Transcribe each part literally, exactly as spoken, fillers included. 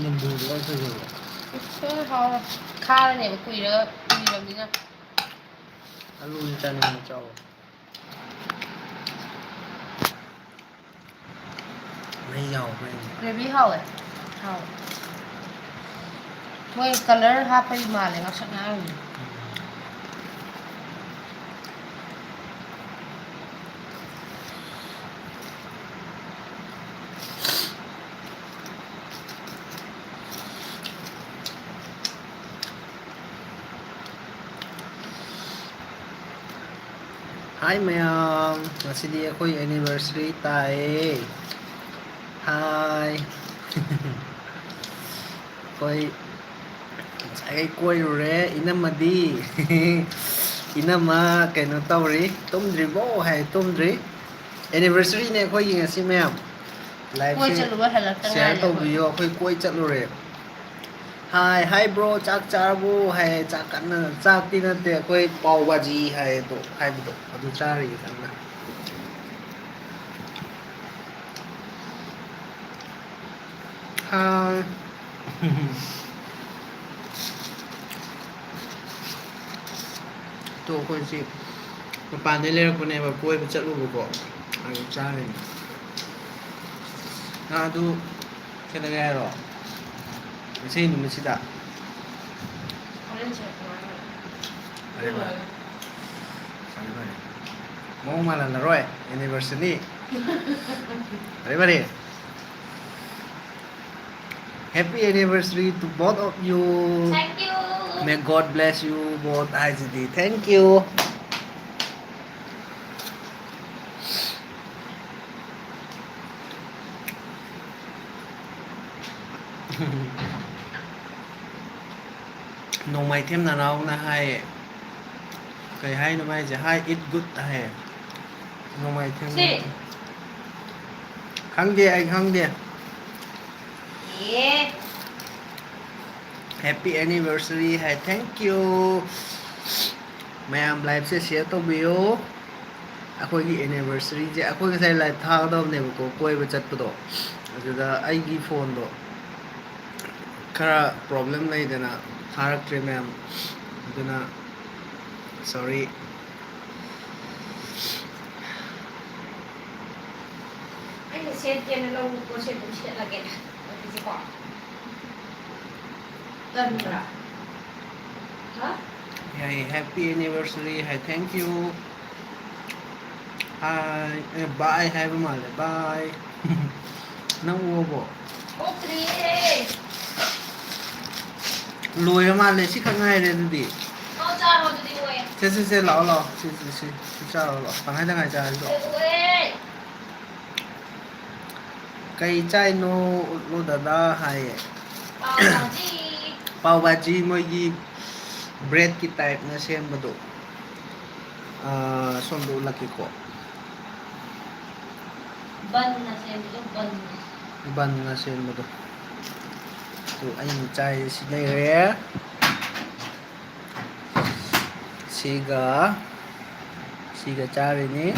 ꯅꯤꯝꯕꯨꯗꯨꯒ ꯐꯖꯕ꯫ ꯏꯁ, ꯍꯥꯎꯔꯦ꯫ ꯈꯥꯔꯅꯦꯕ, ꯀꯨꯏꯔ-, ꯀꯨꯏꯔꯕꯅꯤꯅ꯫ ꯑꯂꯨꯅꯤ ꯆꯥꯅꯤꯡꯉꯦ, ꯆꯥꯎ꯫ ꯃꯍꯤ ꯌꯥꯎꯕ꯭ꯔꯥ ꯌꯦꯡꯒꯦ꯫ Gravy ꯍꯥꯎꯋꯦ꯫ ꯍꯥꯎꯋꯦ꯫ ꯃꯣꯏ colour ꯍꯥꯞꯄꯒꯤ ꯃꯥꯜꯂꯦ, ꯉꯥꯡꯁꯛ ꯉꯥꯡꯉꯤꯅꯦ꯫ Hi ꯃꯌꯥꯝ, ꯉꯁꯤꯗꯤ ꯑꯩꯈꯣꯏ anniversary ꯇꯥꯏꯌꯦ꯫ Hi꯫ ꯑꯩꯈꯣꯏ ꯉꯁꯥꯏ ꯀꯣꯏꯔꯨꯔꯦ, ꯏꯅꯝꯃꯗꯤ꯫ ꯏꯅꯝꯃ ꯀꯩꯅꯣ ꯇꯧꯔꯤ, "ꯇꯨꯝꯗ꯭ꯔꯤꯕꯣ?" ꯍꯥꯏ, ꯇꯨꯝꯗ꯭ꯔꯤ꯫ Anniversaryꯅꯦ ꯑꯩꯈꯣꯏꯒꯤ ꯉꯁꯤ ꯃꯌꯥꯝ꯫ Liveꯁꯦ ꯀꯣꯏ ꯆꯠꯂꯨꯕ ꯍꯜꯂꯛꯇ share ꯉꯥꯏꯔꯤ ꯑꯩꯈꯣꯏ꯫ ꯇꯧꯕꯤꯌꯣ, ꯑꯩꯈꯣꯏ ꯀꯣꯏ ꯆꯠꯂꯨꯔꯦ꯫ Hi, hi bro, ꯆꯥꯛ ꯆꯥꯔꯕꯣ? ꯍꯥꯏ, ꯆꯥꯛ ꯀꯟꯅ, ꯆꯥꯛꯇꯤ ꯅꯠꯇꯦ, ꯑꯩꯈꯣꯏ ꯄꯥꯎ ꯚꯥꯖꯤ ꯍꯥꯏ ꯑꯗꯣ, ꯍꯥꯏꯕꯗꯣ, ꯑꯗꯨ ꯆꯥꯔꯤꯌꯦ ꯀꯟꯅ꯫ Hi꯫ ꯇꯣ, ꯑꯩꯈꯣꯏꯁꯤ ꯃꯄꯥꯟꯗꯩ ꯂꯩꯔꯛꯄꯅꯦꯕ, ꯀꯣꯏꯕ ꯆꯠꯂꯨꯕꯀꯣ, ꯑꯗꯨ ꯆꯥꯔꯤꯅꯤ꯫ ꯅꯪ ꯑꯗꯨ ꯀꯩꯗꯧꯒꯦ ꯍꯥꯏꯔꯣ? ꯏꯁꯩ ꯅꯨꯃꯤꯠꯁꯤꯗ? ꯍꯣꯔꯦꯟ ꯁꯦꯠꯄ ꯍꯥꯏꯔꯣ? ꯐꯔꯦ, ꯐꯔꯦ꯫ ꯐꯔꯦ, ꯐꯔꯦ꯫ ꯃꯑꯣꯡ ꯃꯥꯜꯍꯜꯂꯔꯣꯏ, anniversary꯫ ꯐꯔꯦ, ꯐꯔꯦ꯫ Happy anniversary to both of you. Thank you. May God bless you both ꯍꯥꯏꯁꯤꯗꯤ꯫ Thank you꯫ ꯅꯣꯡꯃꯥꯏꯊꯦꯝ ꯅꯅꯥꯎꯅ ꯍꯥꯏꯌꯦ꯫ ꯀꯩ ꯍꯥꯏꯅꯣ ꯃꯥꯏꯁꯦ? Hi, eat good ꯍꯥꯏꯌꯦ꯫ ꯅꯣꯡꯃꯥꯏꯊꯦꯝ꯫ ꯁꯤ꯫ ꯈꯪꯗꯦ, ꯑꯩ ꯈꯪꯗꯦ꯫ ꯑꯦ꯫ Happy anniversary high, thank you꯫ ꯃꯌꯥꯝ liveꯁꯦ share ꯇꯧꯕꯤꯌꯣ꯫ ꯑꯩꯈꯣꯏꯒꯤ anniversaryꯁꯦ, ꯑꯩꯈꯣꯏ ꯉꯁꯥꯏ live ꯊꯥꯒꯗꯕꯅꯦꯕꯀꯣ, ꯀꯣꯏꯕ ꯆꯠꯄꯗꯣ, ꯑꯗꯨꯗ ꯑꯩꯒꯤ phoneꯗꯣ ꯈꯔ problem ꯂꯩꯗꯅ ꯊꯥꯔꯛꯇ꯭ꯔꯦ ꯃꯌꯥꯝ, ꯑꯗꯨꯅ sorry꯫ ꯑꯩꯅ ꯁꯦꯠꯀꯦꯅ ꯂꯧꯕ ꯄꯣꯠꯁꯦ ꯑꯗꯨꯝ ꯁꯦꯠꯂꯒꯦ꯫ ꯑꯗꯨꯗꯤꯀꯣ꯫ ꯇꯟꯕ꯭ꯔꯥ? ꯍꯥ? ꯌꯥꯏꯌꯦ, happy anniversary high, thank you꯫ Hi, A, bye ꯍꯥꯏꯕ ꯃꯥꯜꯂꯦ, bye꯫ ꯅꯪ ꯑꯣꯛꯑꯕꯣ? ꯑꯣꯛꯇ꯭ꯔꯤꯌꯦ꯫ ꯂꯣꯏꯔ ꯃꯥꯜꯂꯦ, ꯁꯤꯈꯛ ꯉꯥꯏꯔꯦ ꯑꯗꯨꯗꯤ꯫ ꯑꯣ, ꯆꯥꯔꯣ ꯑꯗꯨꯗꯤ, ꯑꯣꯛꯑꯦ꯫ ꯁꯦ, ꯁꯦ, ꯁꯦ, ꯂꯥꯛꯑꯣ, ꯂꯥꯛꯑꯣ꯫ ꯁꯤ, ꯁꯤ, ꯁꯤ, ꯁꯤ ꯆꯥꯔꯣ, ꯂꯥꯛꯑꯣ꯫ ꯇꯪꯈꯥꯏ ꯇꯪꯈꯥꯏ ꯆꯥꯔꯁꯤ, ꯂꯥꯛꯑꯣ꯫ ꯑꯣꯛꯑꯦ꯫ ꯀꯩ ꯆꯥꯏꯅꯣ ꯎꯠꯂꯣ ꯗꯗꯥ ꯍꯥꯏꯌꯦ꯫ ꯄꯥꯎ ꯚꯥꯖꯤ꯫ ꯄꯥꯎ ꯚꯥꯖꯤ ꯃꯣꯏꯒꯤ breadꯀꯤ typeꯅ ꯁꯦꯝꯕꯗꯣ꯫ ꯑꯥ, ꯁꯣꯝꯗ ꯎꯠꯂꯛꯀꯦꯀꯣ꯫ ꯕꯟꯅ ꯁꯦꯝꯕꯗꯣ, ꯕꯟꯅ꯫ ꯕꯟꯅ ꯁꯦꯝꯕꯗꯣ꯫ ꯑꯗꯨ ꯑꯩꯅ ꯆꯥꯏꯁꯦ ꯁꯤ ꯂꯩꯔꯦ꯫ ꯁꯤꯒ, ꯁꯤꯒ ꯆꯥꯔꯤꯅꯤ꯫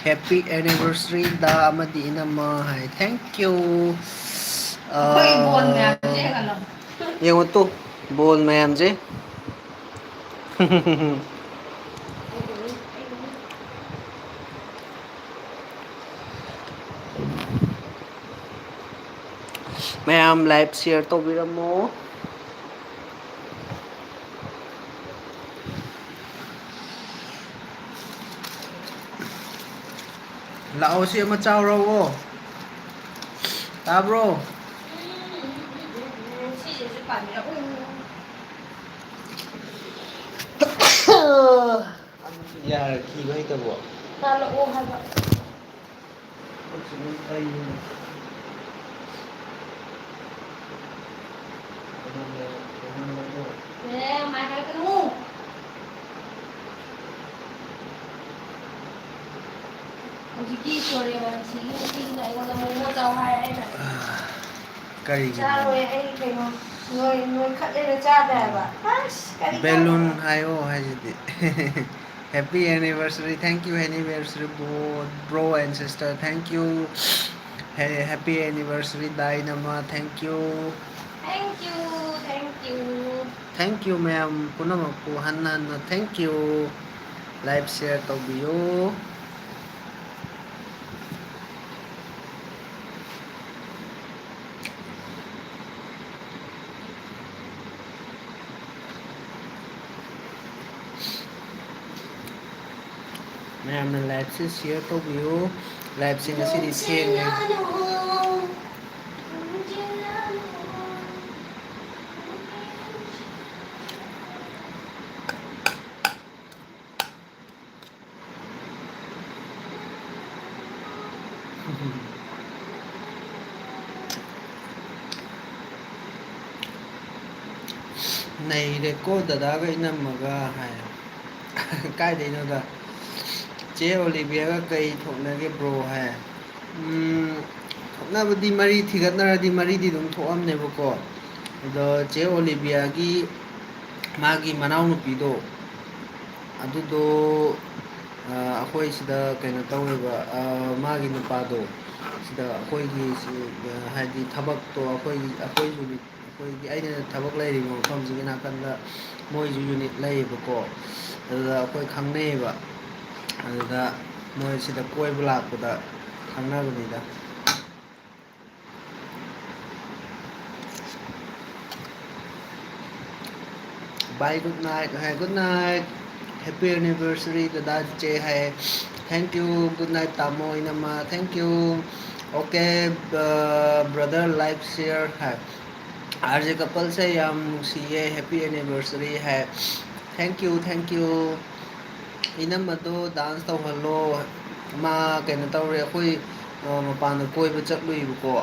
Happy anniversary ꯗꯥ ꯑꯃꯗꯤ ꯏꯅꯝꯃ ꯍꯥꯏ꯫ Thank you꯫ ꯑꯩꯈꯣꯏ ꯕꯣꯟ ꯃꯌꯥꯝꯁꯦ ꯌꯦꯡꯍꯜꯂꯣ꯫ ꯌꯦꯡꯉꯣ ꯇꯨ, ꯕꯣꯜ ꯃꯌꯥꯝꯁꯦ꯫ ꯃꯌꯥꯝ live share ꯇꯧꯕꯤꯔꯝꯃꯣ꯫ ꯂꯥꯛꯑꯣ, ꯁꯤ ꯑꯃ ꯆꯥꯎꯔꯛꯑꯣ꯫ ꯇꯥꯕ꯭ꯔꯣ? ꯁꯤꯁꯤꯁꯨ ꯄꯥꯝꯃꯤꯔꯛꯎ꯫ ꯌꯥꯔꯦ, ꯊꯤꯕ ꯍꯩꯇꯕ꯭ꯔꯣ? ꯇꯥꯜꯂꯛꯑꯣ ꯍꯥꯏꯕ꯫ ꯑꯦ, ꯃꯥꯏ ꯍꯥꯏꯔꯛꯀꯅꯨ꯫ ꯍꯧꯖꯤꯛꯀꯤ ꯁꯣꯔꯦ ꯃꯔꯝꯁꯤꯒꯤ ꯅꯨꯄꯤꯗꯨꯅ ꯑꯩꯉꯣꯟꯗ ꯃꯣꯃꯣ ꯆꯥꯎ ꯍꯥꯏ, ꯑꯩꯅ ꯀꯔꯤꯒꯤꯅꯣ? ꯆꯥꯔꯣꯏ, ꯑꯩ ꯀꯩꯅꯣ, ꯅꯣꯏ, ꯅꯣꯏꯈꯠꯂꯦꯅ ꯆꯥꯗꯦ ꯍꯥꯏꯕ꯫ ꯑꯁ, ꯀꯔꯤ ꯕꯦꯂꯨꯟ ꯀꯥꯟꯅꯕ? ꯍꯥꯏꯌꯣ ꯍꯥꯏꯁꯤꯗꯤ꯫ Happy anniversary, thank you anniversary bro, bro and sister, thank you꯫ Hey, happy anniversary ꯗꯥ ꯏꯅꯝꯃ, thank you꯫ Thank you, thank you꯫ Thank you ꯃꯌꯥꯝ ꯄꯨꯝꯅꯃꯛꯄꯨ ꯍꯟꯅ ꯍꯟꯅ thank you꯫ Live share ꯇꯧꯕꯤꯌꯨ꯫ ꯃꯌꯥꯝꯅ live ꯁꯤ share ꯇꯧꯕꯤꯌꯨ꯫ Live ꯁꯤ ꯉꯁꯤꯗꯤ ꯊꯦꯡꯉꯦ꯫ ꯅꯩꯔꯦꯀꯣ ꯗꯗꯥꯒ ꯏꯅꯝꯃꯒ ꯍꯥꯏ꯫ ꯀꯥꯏꯗꯩꯅꯣꯗ꯫ ꯆꯦ ꯑꯣꯂꯤꯕꯤꯌꯥꯒ ꯀꯩ ꯊꯣꯛꯅꯒꯦ bro ꯍꯥꯏ꯫ ꯎꯝ, ꯊꯣꯛꯅꯕꯗꯤ ꯃꯔꯤ ꯊꯤꯒꯠꯅꯔꯗꯤ ꯃꯔꯤꯗꯤ ꯑꯗꯨꯝ ꯊꯣꯛꯑꯝꯅꯦꯕꯀꯣ꯫ ꯑꯗꯣ ꯆꯦ ꯑꯣꯂꯤꯕꯤꯌꯥꯒꯤ ꯃꯥꯒꯤ ꯃꯅꯥꯎꯅꯨꯄꯤꯗꯣ, ꯑꯗꯨꯗꯣ, ꯑ, ꯑꯩꯈꯣꯏ ꯁꯤꯗ ꯀꯩꯅꯣ ꯇꯧꯋꯦꯕ, ꯑ, ꯃꯥꯒꯤ ꯅꯨꯄꯥꯗꯣ ꯁꯤꯗ ꯑꯩꯈꯣꯏꯒꯤ ꯁꯤ, ꯑ, ꯍꯥꯏꯗꯤ ꯊꯕꯛꯇꯣ ꯑꯩꯈꯣꯏꯒꯤ, ꯑꯩꯈꯣꯏ unit, ꯑꯩꯈꯣꯏꯒꯤ, ꯑꯩꯅ ꯊꯕꯛ ꯂꯩꯔꯤꯕ ꯃꯐꯝꯁꯤꯒꯤ ꯅꯥꯀꯟꯗ ꯃꯣꯏꯁꯨ unit ꯂꯩꯌꯦꯕꯀꯣ꯫ ꯑꯗꯨꯗ ꯑꯩꯈꯣꯏ ꯈꯪꯅꯩꯌꯦꯕ꯫ ꯑꯗꯨꯗ ꯃꯣꯏ ꯁꯤꯗ ꯀꯣꯏꯕ ꯂꯥꯛꯄꯗ ꯈꯪꯅꯕꯅꯤꯗ꯫ Bye, good night ꯍꯥꯏ꯫ Good night, happy anniversary ꯗꯗꯥ ꯆꯦ ꯍꯥꯏ꯫ Thank you, good night ꯇꯥꯃꯣ ꯏꯅꯝꯃ, thank you꯫ Okay, brother, live share high. RJ couple ꯁꯦ ꯌꯥꯝ ꯅꯨꯡꯁꯤꯌꯦ, happy anniversary high. Thank you, thank you꯫ ꯏꯅꯝꯃꯗꯣ dance ꯇꯧꯍꯜꯂꯣ꯫ ꯃꯥ ꯀꯩꯅꯣ ꯇꯧꯔꯦ, ꯑꯩꯈꯣꯏ, ꯑ, ꯃꯄꯥꯟꯗ ꯀꯣꯏꯕ ꯆꯠꯂꯨꯏꯕꯀꯣ꯫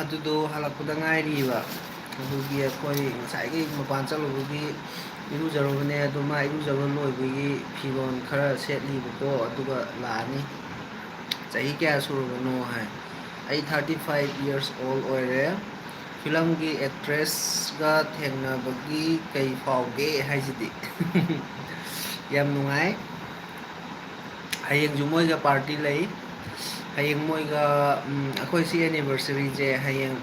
ꯑꯗꯨꯗꯣ ꯍꯜꯂꯛꯄꯗ ꯉꯥꯏꯔꯤꯕ꯫ ꯑꯗꯨꯒꯤ ꯑꯩꯈꯣꯏ ꯉꯁꯥꯏꯒꯤ ꯃꯄꯥꯟ ꯆꯠꯂꯨꯕꯒꯤ ꯏꯔꯨꯖꯔꯨꯕꯅꯦ꯫ ꯑꯗꯣ ꯃꯥ ꯏꯔꯨꯖꯕ ꯂꯣꯏꯕꯒꯤ ꯐꯤꯔꯣꯜ ꯈꯔ ꯁꯦꯠꯂꯤꯕꯀꯣ꯫ ꯑꯗꯨꯒ ꯂꯥꯛꯑꯅꯤ꯫ "ꯆꯍꯤ ꯀꯌꯥ ꯁꯨꯔꯕꯅꯣ?" ꯍꯥꯏ꯫ "ꯑꯩ thirty five years old ꯑꯣꯏꯔꯦ꯫ ꯐꯤꯂꯝꯒꯤ actressꯒ ꯊꯦꯡꯅꯕꯒꯤ ꯀꯩ ꯐꯥꯎꯒꯦ?" ꯍꯥꯏꯁꯤꯗꯤ꯫ ꯌꯥꯝ ꯅꯨꯡꯉꯥꯏ꯫ ꯍꯌꯦꯡꯁꯨ ꯃꯣꯏꯒ party ꯂꯩ꯫ ꯍꯌꯦꯡ ꯃꯣꯏꯒ, ꯎꯝ, ꯑꯩꯈꯣꯏ ꯁꯤ anniversary ꯁꯦ ꯍꯌꯦꯡ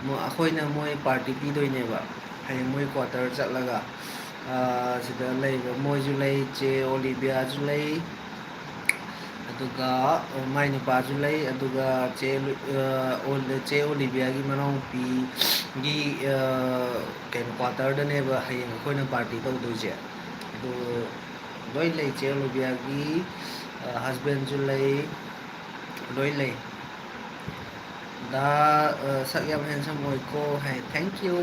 ꯃꯣ-, ꯑꯩꯈꯣꯏꯅ ꯃꯣꯏ party ꯄꯤꯗꯣꯏꯅꯦꯕ꯫ ꯍꯌꯦꯡ ꯃꯣꯏ quarter ꯆꯠꯂꯒ, ꯑ, ꯁꯤꯗ ꯂꯩꯕ ꯃꯣꯏꯁꯨ ꯂꯩ, ꯆꯦ ꯑꯣꯂꯤꯕꯤꯌꯥꯁꯨ ꯂꯩ, ꯑꯗꯨꯒ ꯃꯥꯏ ꯅꯨꯄꯥꯁꯨ ꯂꯩ, ꯑꯗꯨꯒ ꯆꯦ ꯂꯨ-, ꯑ, ꯑꯣꯜ-, ꯆꯦ ꯑꯣꯂꯤꯕꯤꯌꯥꯒꯤ ꯃꯅꯥꯎꯅꯨꯄꯤꯒꯤ, ꯑ, ꯀꯩꯅꯣ, quarter ꯗꯅꯦꯕ ꯍꯌꯦꯡ ꯑꯩꯈꯣꯏꯅ party ꯇꯧꯗꯣꯏꯁꯦ꯫ ꯑꯗꯨ ꯂꯣꯏ ꯂꯩ, ꯆꯦ ꯑꯣꯂꯤꯕꯤꯌꯥꯒꯤ, ꯑ, husband ꯁꯨ ꯂꯩ, ꯂꯣꯏ ꯂꯩ꯫ ꯗꯥ, ꯑ, ꯁꯛ ꯌꯥꯝ handsome ꯑꯣꯏꯀꯣ ꯍꯥꯏ, thank you꯫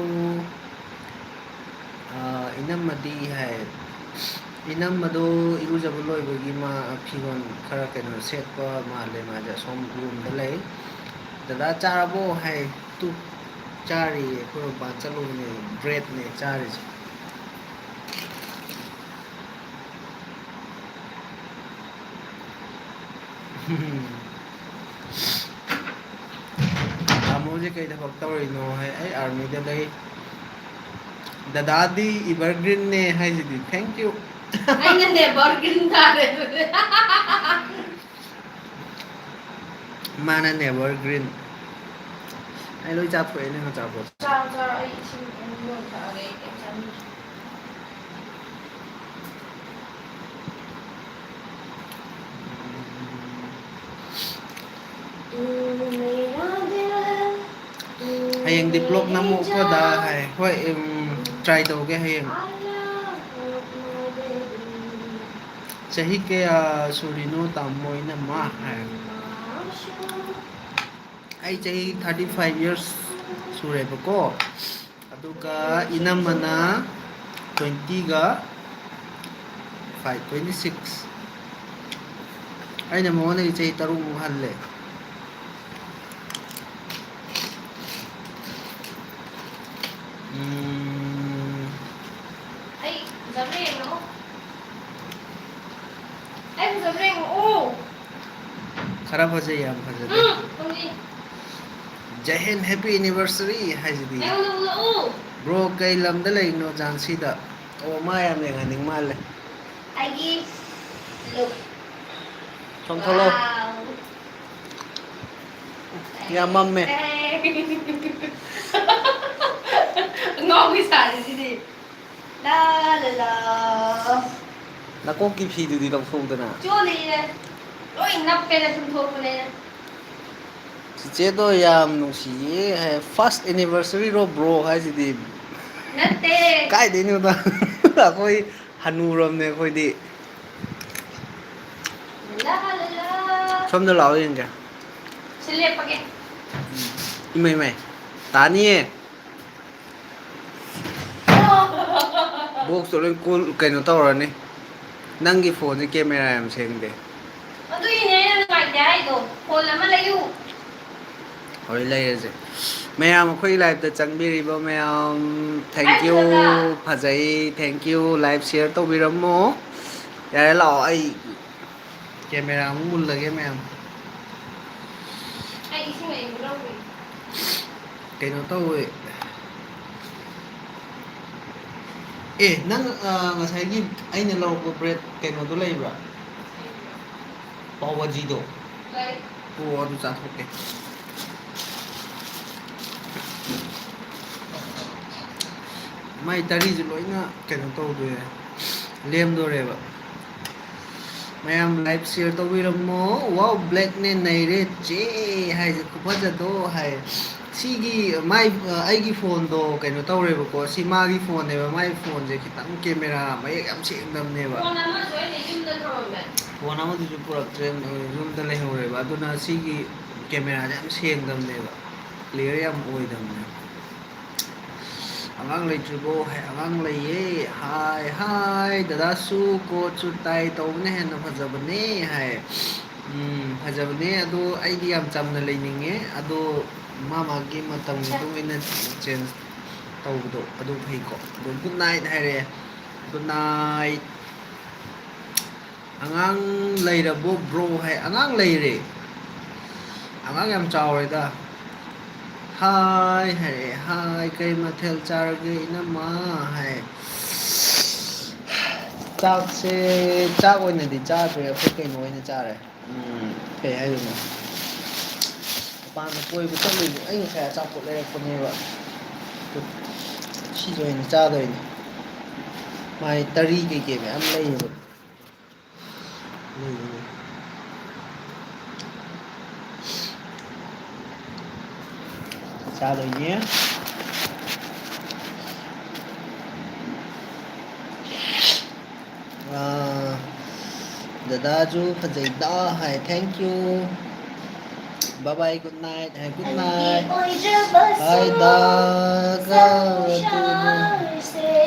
ꯑ, ꯏꯅꯝꯃꯗꯤ ꯍꯥꯏ, ꯏꯅꯝꯃꯗꯣ ꯏꯔꯨꯖꯕ ꯂꯣꯏꯕꯒꯤ ꯃꯥ ꯐꯤꯔꯣꯜ ꯈꯔ ꯀꯩꯅꯣ ꯁꯦꯠꯄ ꯃꯥꯜꯂꯦ, ꯃꯥꯁꯦ ꯑꯁꯣꯝ room ꯗ ꯂꯩ꯫ ꯗꯗꯥ ꯆꯥꯔꯕꯣ ꯍꯥꯏ, ꯇꯨ ꯆꯥꯔꯤꯌꯦ, ꯑꯩꯈꯣꯏ ꯃꯄꯥꯟ ꯆꯠꯂꯨꯕꯅꯦ, bread ꯅꯦ ꯆꯥꯔꯤꯁꯦ꯫ ꯇꯥꯃꯣꯁꯦ ꯀꯩ ꯊꯕꯛ ꯇꯧꯔꯤꯅꯣ ꯍꯥꯏ, ꯑꯩ army ꯗ ꯂꯩ꯫ ꯗꯗꯥꯗꯤ evergreen ꯅꯦ ꯍꯥꯏꯁꯤꯗꯤ, thank you꯫ ꯑꯩꯅ never green ꯇꯥꯔꯦ ꯑꯗꯨꯗꯤ꯫ ꯃꯥꯅ never green꯫ ꯑꯩ ꯂꯣꯏ ꯆꯥꯊꯣꯛꯑꯦ ꯅꯪ ꯑꯆꯥꯄꯣꯠ꯫ ꯆꯥꯔꯣ, ꯆꯥꯔꯣ, ꯑꯩ ꯏꯁꯤꯡ ꯑꯃꯨꯛ ꯌꯣꯟꯊꯛꯑꯒꯦ, ꯑꯩ ꯀꯩꯝ ꯆꯥꯅꯤꯡꯗ꯭ꯔꯦ꯫ ꯍꯌꯦꯡꯗꯤ vlog ꯅꯝꯃꯨꯀꯣ ꯗꯥ ꯍꯥꯏ꯫ ꯍꯣꯏ, ꯎꯝ, try ꯇꯧꯒꯦ ꯍꯌꯦꯡ꯫ ꯆꯍꯤ ꯀꯌꯥ ꯁꯨꯔꯤꯅꯣ ꯇꯥꯃꯣ ꯏꯅꯝꯃ ꯍꯥꯏ꯫ ꯑꯩ ꯆꯍꯤ thirty five years ꯁꯨꯔꯦꯕꯀꯣ꯫ ꯑꯗꯨꯒ ꯏꯅꯝꯃꯅ twenty ꯒ five, twenty six꯫ ꯑꯩꯅ ꯃꯉꯣꯟꯗꯒꯤ ꯆꯍꯤ ꯇꯔꯨꯛꯃꯨꯛ ꯍꯜꯂꯦ꯫ ꯎꯝ꯫ ꯑꯩ ꯐꯖꯕ꯭ꯔꯥ ꯌꯦꯡꯉꯛꯑꯣ꯫ ꯑꯩ ꯐꯖꯕ꯭ꯔꯥ ꯌꯦꯡꯉꯛꯑꯣ꯫ ꯈꯔ ꯐꯖꯩ, ꯌꯥꯝ ꯐꯖꯗꯦ꯫ ꯎꯝ, ꯐꯖꯩ꯫ ꯖꯩ ꯍꯤꯟ, happy anniversary ꯍꯥꯏꯁꯤꯗꯤ꯫ ꯑꯩꯉꯣꯟꯗ ꯎꯠꯂꯛꯎ꯫ Bro, ꯀꯩ ꯂꯝꯗ ꯂꯩꯔꯤꯅꯣ? ꯖꯥꯟꯁꯤꯗ꯫ ꯑꯣ, ꯃꯥ ꯌꯥꯝ ꯌꯦꯡꯍꯟꯅꯤꯡ ꯃꯥꯜꯂꯦ꯫ ꯑꯩꯒꯤ look꯫ ꯊꯣꯡ ꯊꯣꯛꯂꯛꯑꯣ꯫ Wow꯫ ꯌꯥꯝ ꯃꯝꯃꯦ꯫ ꯑꯦ꯫ ꯉꯥꯎꯕꯤ ꯁꯥꯔꯤꯁꯤꯗꯤ꯫ ꯂꯥ ꯂꯥ ꯂꯥ꯫ ꯅꯀꯣꯛꯀꯤ ꯐꯤꯗꯨꯗꯤ ꯂꯧꯊꯣꯛꯎꯗꯅ꯫ ꯆꯣꯜꯂꯤꯌꯦ꯫ ꯂꯣꯏ ꯅꯞꯄꯦꯅ ꯁꯨꯝ ꯊꯣꯛꯄꯅꯦ꯫ ꯆꯤꯆꯦꯗꯣ ꯌꯥꯝ ꯅꯨꯡꯁꯤꯌꯦ ꯍꯥꯏ꯫ First anniversary ꯔꯣ bro ꯍꯥꯏꯁꯤꯗꯤ? ꯅꯠꯇꯦ꯫ ꯀꯥꯏꯗꯩꯅꯣꯗ? ꯑꯩꯈꯣꯏ ꯍꯅꯨꯔꯕꯅꯦ ꯑꯩꯈꯣꯏꯗꯤ꯫ ꯂꯥ ꯂꯥ ꯂꯥ꯫ ꯁꯣꯝꯗ ꯂꯥꯛꯑꯣ ꯌꯦꯡꯒꯦ꯫ ꯁꯤ ꯂꯦꯞꯄꯒꯦ꯫ ꯏꯃꯩ ꯃꯩ꯫ ꯇꯥꯅꯤꯌꯦ꯫ Box ꯇꯣ ꯂꯣꯏ ꯀꯣꯜ ꯀꯩꯅꯣ ꯇꯧꯔꯅꯤ꯫ ꯅꯪꯒꯤ ꯐꯣꯟꯁꯦ ꯀꯦꯃꯦꯔꯥ ꯌꯥꯝ ꯁꯦꯡꯗꯦ꯫ ꯑꯗꯨꯒꯤꯅꯦ ꯑꯩꯅ ꯅꯨꯡꯉꯥꯏꯇꯦ ꯍꯥꯏꯗꯣ꯫ ꯐꯣꯟ ꯑꯃ ꯂꯩꯌꯨ꯫ ꯍꯣꯏ, ꯂꯩꯔꯁꯦ꯫ ꯃꯌꯥꯝ ꯑꯩꯈꯣꯏ live ꯇ ꯆꯪꯕꯤꯔꯤꯕ ꯃꯌꯥꯝ, thank you꯫ ꯐꯖꯩ, thank you꯫ Live share ꯇꯧꯕꯤꯔꯝꯃꯣ꯫ ꯌꯥꯔꯦ, ꯂꯥꯛꯑꯣ, ꯑꯩ ꯀꯦꯃꯦꯔꯥ ꯑꯃꯨꯛ ꯃꯨꯜꯂꯒꯦ ꯃꯌꯥꯝ꯫ ꯑꯩ ꯏꯁꯤꯡ ꯑꯏꯪꯕ ꯂꯧꯔꯨꯏ꯫ ꯀꯩꯅꯣ ꯇꯧꯋꯦ꯫ ꯑꯦ, ꯅꯪ, ꯑ, ꯉꯁꯥꯏꯒꯤ ꯑꯩꯅ ꯂꯧꯔꯛꯄ bread ꯀꯩꯅꯣꯗꯣ ꯂꯩꯕ꯭ꯔꯥ? ꯄꯥꯎ ꯚꯥꯖꯤꯗꯣ? ꯂꯩ꯫ ꯑꯣ, ꯑꯗꯨ ꯆꯥꯊꯣꯛꯀꯦ꯫ ꯃꯥꯏ ꯇꯔꯤꯁꯨ ꯂꯣꯏꯅ ꯀꯩꯅꯣ ꯇꯧꯗꯣꯔꯦ, ꯂꯦꯝꯗꯣꯔꯦꯕ꯫ ꯃꯌꯥꯝ live share ꯇꯧꯕꯤꯔꯝꯃꯣ꯫ Wow, black ꯅꯦ ꯅꯩꯔꯦ ꯆꯦ ꯍꯥꯏꯁꯦ, ꯈꯨꯐꯖꯗꯣ ꯍꯥꯏ꯫ ꯁꯤꯒꯤ ꯃꯥꯏ, ꯑꯩꯒꯤ ꯐꯣꯟꯗꯣ ꯀꯩꯅꯣ ꯇꯧꯔꯦꯕꯀꯣ, ꯁꯤ ꯃꯥꯒꯤ ꯐꯣꯟꯅꯦꯕ, ꯃꯥꯏ ꯐꯣꯟꯁꯦ ꯈꯤꯇꯪ ꯀꯦꯃꯦꯔꯥ ꯃꯌꯦꯛ ꯌꯥꯝ ꯁꯦꯡꯗꯕꯅꯦꯕ꯫ ꯐꯣꯟ ꯑꯃꯁꯨ ꯑꯩꯅ ꯌꯨꯝꯗ ꯊꯝꯃꯝꯃꯦ꯫ ꯐꯣꯟ ꯑꯃꯗꯨꯁꯨ ꯄꯨꯔꯛꯇ꯭ꯔꯦ, ꯌꯨꯝꯗ ꯂꯩꯍꯧꯔꯦꯕ꯫ ꯑꯗꯨꯅ ꯁꯤꯒꯤ ꯀꯦꯃꯦꯔꯥꯁꯦ ꯌꯥꯝ ꯁꯦꯡꯗꯕꯅꯦꯕ, clear ꯌꯥꯝ ꯑꯣꯏꯗꯕꯅꯦ꯫ ꯑꯉꯥꯡ ꯂꯩꯇ꯭ꯔꯤꯕꯣ ꯍꯥꯏ, ꯑꯉꯥꯡ ꯂꯩꯌꯦ ꯍꯥꯏ꯫ ꯍꯥꯏ ꯗꯗꯥꯁꯨ ꯀꯣꯠꯁꯨ ꯇꯥꯏ ꯇꯧꯕꯅ ꯍꯦꯟꯅ ꯐꯖꯕꯅꯦ ꯍꯥꯏ꯫ ꯎꯝ, ꯐꯖꯕꯅꯦ, ꯑꯗꯣ ꯑꯩꯗꯤ ꯌꯥꯝ ꯆꯝꯅ ꯂꯩꯅꯤꯡꯉꯦ꯫ ꯑꯗꯣ ꯃꯥ ꯃꯥꯒꯤ ꯃꯇꯝꯒꯤ ꯃꯇꯨꯡ ꯏꯟꯅ change ꯇꯧꯕꯗꯣ ꯑꯗꯨ ꯐꯩꯀꯣ꯫ ꯑꯗꯣ good night ꯍꯥꯏꯔꯛꯑꯦ꯫ Good night꯫ ꯑꯉꯥꯡ ꯂꯩꯔꯕꯣ bro ꯍꯥꯏ꯫ ꯑꯉꯥꯡ ꯂꯩꯔꯦ꯫ ꯑꯉꯥꯡ ꯌꯥꯝ ꯆꯥꯎꯔꯦꯗ꯫ ꯍꯥꯏ ꯍꯥꯏꯔꯛꯑꯦ꯫ ꯍꯥꯏ, ꯀꯩ ꯃꯊꯦꯜ ꯆꯥꯔꯒꯦ ꯏꯅꯝꯃ ꯍꯥꯏ꯫ ꯆꯥꯛꯁꯦ, ꯆꯥꯛ ꯑꯣꯏꯅꯗꯤ ꯆꯥꯗ꯭ꯔꯦ, ꯑꯩꯈꯣꯏ ꯀꯩꯅꯣ ꯑꯣꯏꯅ ꯆꯥꯔꯦ꯫ ꯎꯝ, ꯀꯩ ꯍꯥꯏꯗꯣꯏꯅꯣ? ꯃꯄꯥꯟꯗ ꯀꯣꯏꯕ ꯆꯠꯂꯨꯏꯕ꯫ ꯑꯩ ꯉꯁꯥꯏ ꯑꯆꯥꯄꯣꯠ ꯂꯩꯔꯛꯄꯅꯦꯕ꯫ ꯑꯗꯨ ꯁꯤꯁꯨ ꯑꯩꯅ ꯆꯥꯗꯣꯏꯅꯦ꯫ ꯃꯥꯏ ꯇꯔꯤ ꯀꯩꯀꯩ ꯃꯌꯥꯝ ꯂꯩꯌꯦꯕ꯫ ꯂꯩꯌꯦ꯫ ꯆꯥꯗꯣꯏꯅꯦ꯫ ꯑꯥ, ꯗꯗꯥꯁꯨ ꯐꯖꯩꯗ ꯍꯥꯏ꯫ Thank you. Bye bye, good night. High, good night. ꯍꯥꯏꯗ,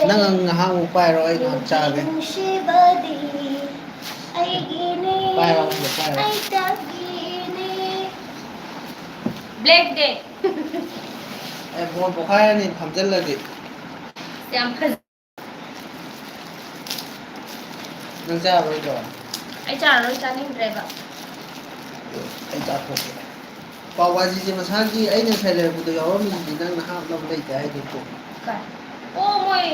ꯅꯪ ꯉꯥꯏꯍꯥꯛꯃꯨꯛ ꯄꯥꯏꯔꯣ, ꯑꯩ ꯉꯥꯏꯍꯥꯛ ꯆꯥꯒꯦ꯫ ꯄꯥꯏꯔꯣ, ꯑꯝꯇ ꯄꯥꯏꯔꯣ꯫ Black day. ꯑꯦ, ꯕꯣꯜ ꯄꯣꯈꯥꯏꯔꯅꯤ ꯐꯝꯖꯜꯂꯗꯤ꯫ ꯌꯥꯝ ꯐꯖ- ꯅꯪ ꯆꯥꯔꯔꯣꯏꯗ꯭ꯔꯣ? ꯑꯩ ꯆꯥꯔꯔꯣꯏ, ꯆꯥꯅꯤꯡꯗ꯭ꯔꯦꯕ꯫ ꯑꯩ ꯆꯥꯊꯣꯛꯀꯦ꯫ ꯄꯥꯎ ꯚꯥꯖꯤꯁꯦ ꯃꯁꯥꯒꯤ ꯑꯩꯅ ꯉꯁꯥꯏ ꯂꯩꯔꯛꯄꯗꯣ ꯌꯥꯎꯔꯝꯃꯤꯁꯤꯗꯤ ꯅꯪꯅ ꯍꯥꯞꯅꯕ ꯂꯩꯇꯦ ꯍꯥꯏꯗꯨꯕꯨ꯫ ꯀꯥꯏ? ꯑꯣ, ꯃꯣꯏ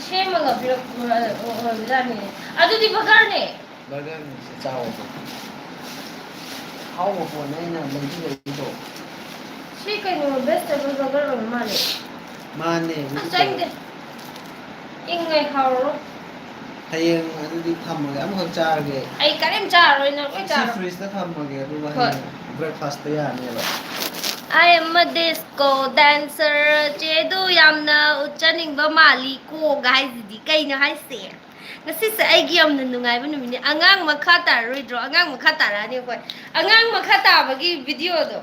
ꯁꯦꯝꯃꯒ ꯄꯤꯔꯛꯄ ꯑꯣꯏꯕꯖꯥꯠꯅꯤꯅꯦ꯫ ꯑꯗꯨꯗꯤ burgerꯅꯦ꯫ Burgerꯅꯤ, ꯁꯤ ꯆꯥꯎꯑꯣ꯫ ꯑꯍꯥꯎꯕ ꯄꯣꯠꯅꯦ ꯑꯩꯅ ꯂꯩꯕꯤꯔꯛꯏꯗꯣ꯫ ꯁꯤ ꯀꯩꯅꯣ, vegetable burger ꯑꯣꯏꯔ ꯃꯥꯜꯂꯦ꯫ ꯃꯥꯅꯦ, ꯑꯁ, vegetable꯫ ꯆꯥꯅꯤꯡꯗꯦ꯫ ꯏꯪꯉꯦ, ꯍꯥꯎꯔꯔꯣꯏ꯫ ꯍꯌꯦꯡ ꯑꯗꯨꯗꯤ ꯊꯝꯃꯒꯦ, ꯑꯃꯈꯛ ꯆꯥꯔꯒꯦ꯫ ꯑꯩ ꯀꯔꯤꯝ ꯆꯥꯔꯔꯣꯏ, ꯅꯪ ꯂꯣꯏ ꯁꯤ ꯆꯥꯔꯣ꯫ Fridgeꯇ ꯊꯝꯃꯒꯦ, ꯑꯗꯨꯒ ꯍꯣꯏ꯫ ꯍꯌꯦꯡ breakfastꯇ ꯌꯥꯅꯦꯕ꯫ I am a disco dancer꯫ ꯆꯦꯗꯨ ꯌꯥꯝꯅ ꯎꯠꯆꯅꯤꯡꯕ ꯃꯥꯜꯂꯤ ꯀꯣ ꯍꯥꯏꯁꯤꯗꯤ ꯀꯩꯅꯣ ꯍꯥꯏꯁꯦ? ꯉꯁꯤꯁꯦ ꯑꯩꯒꯤ ꯌꯥꯝꯅ ꯅꯨꯡꯉꯥꯏꯕ ꯅꯨꯃꯤꯠꯅꯤ꯫ ꯑꯉꯥꯡ ꯃꯈꯥ ꯇꯥꯔꯔꯣꯏꯗ꯭ꯔꯣ? ꯑꯉꯥꯡ ꯃꯈꯥ ꯇꯥꯔꯛꯑꯅꯤ ꯑꯩꯈꯣꯏ꯫ ꯑꯉꯥꯡ ꯃꯈꯥ ꯇꯥꯕꯒꯤ videoꯗꯣ,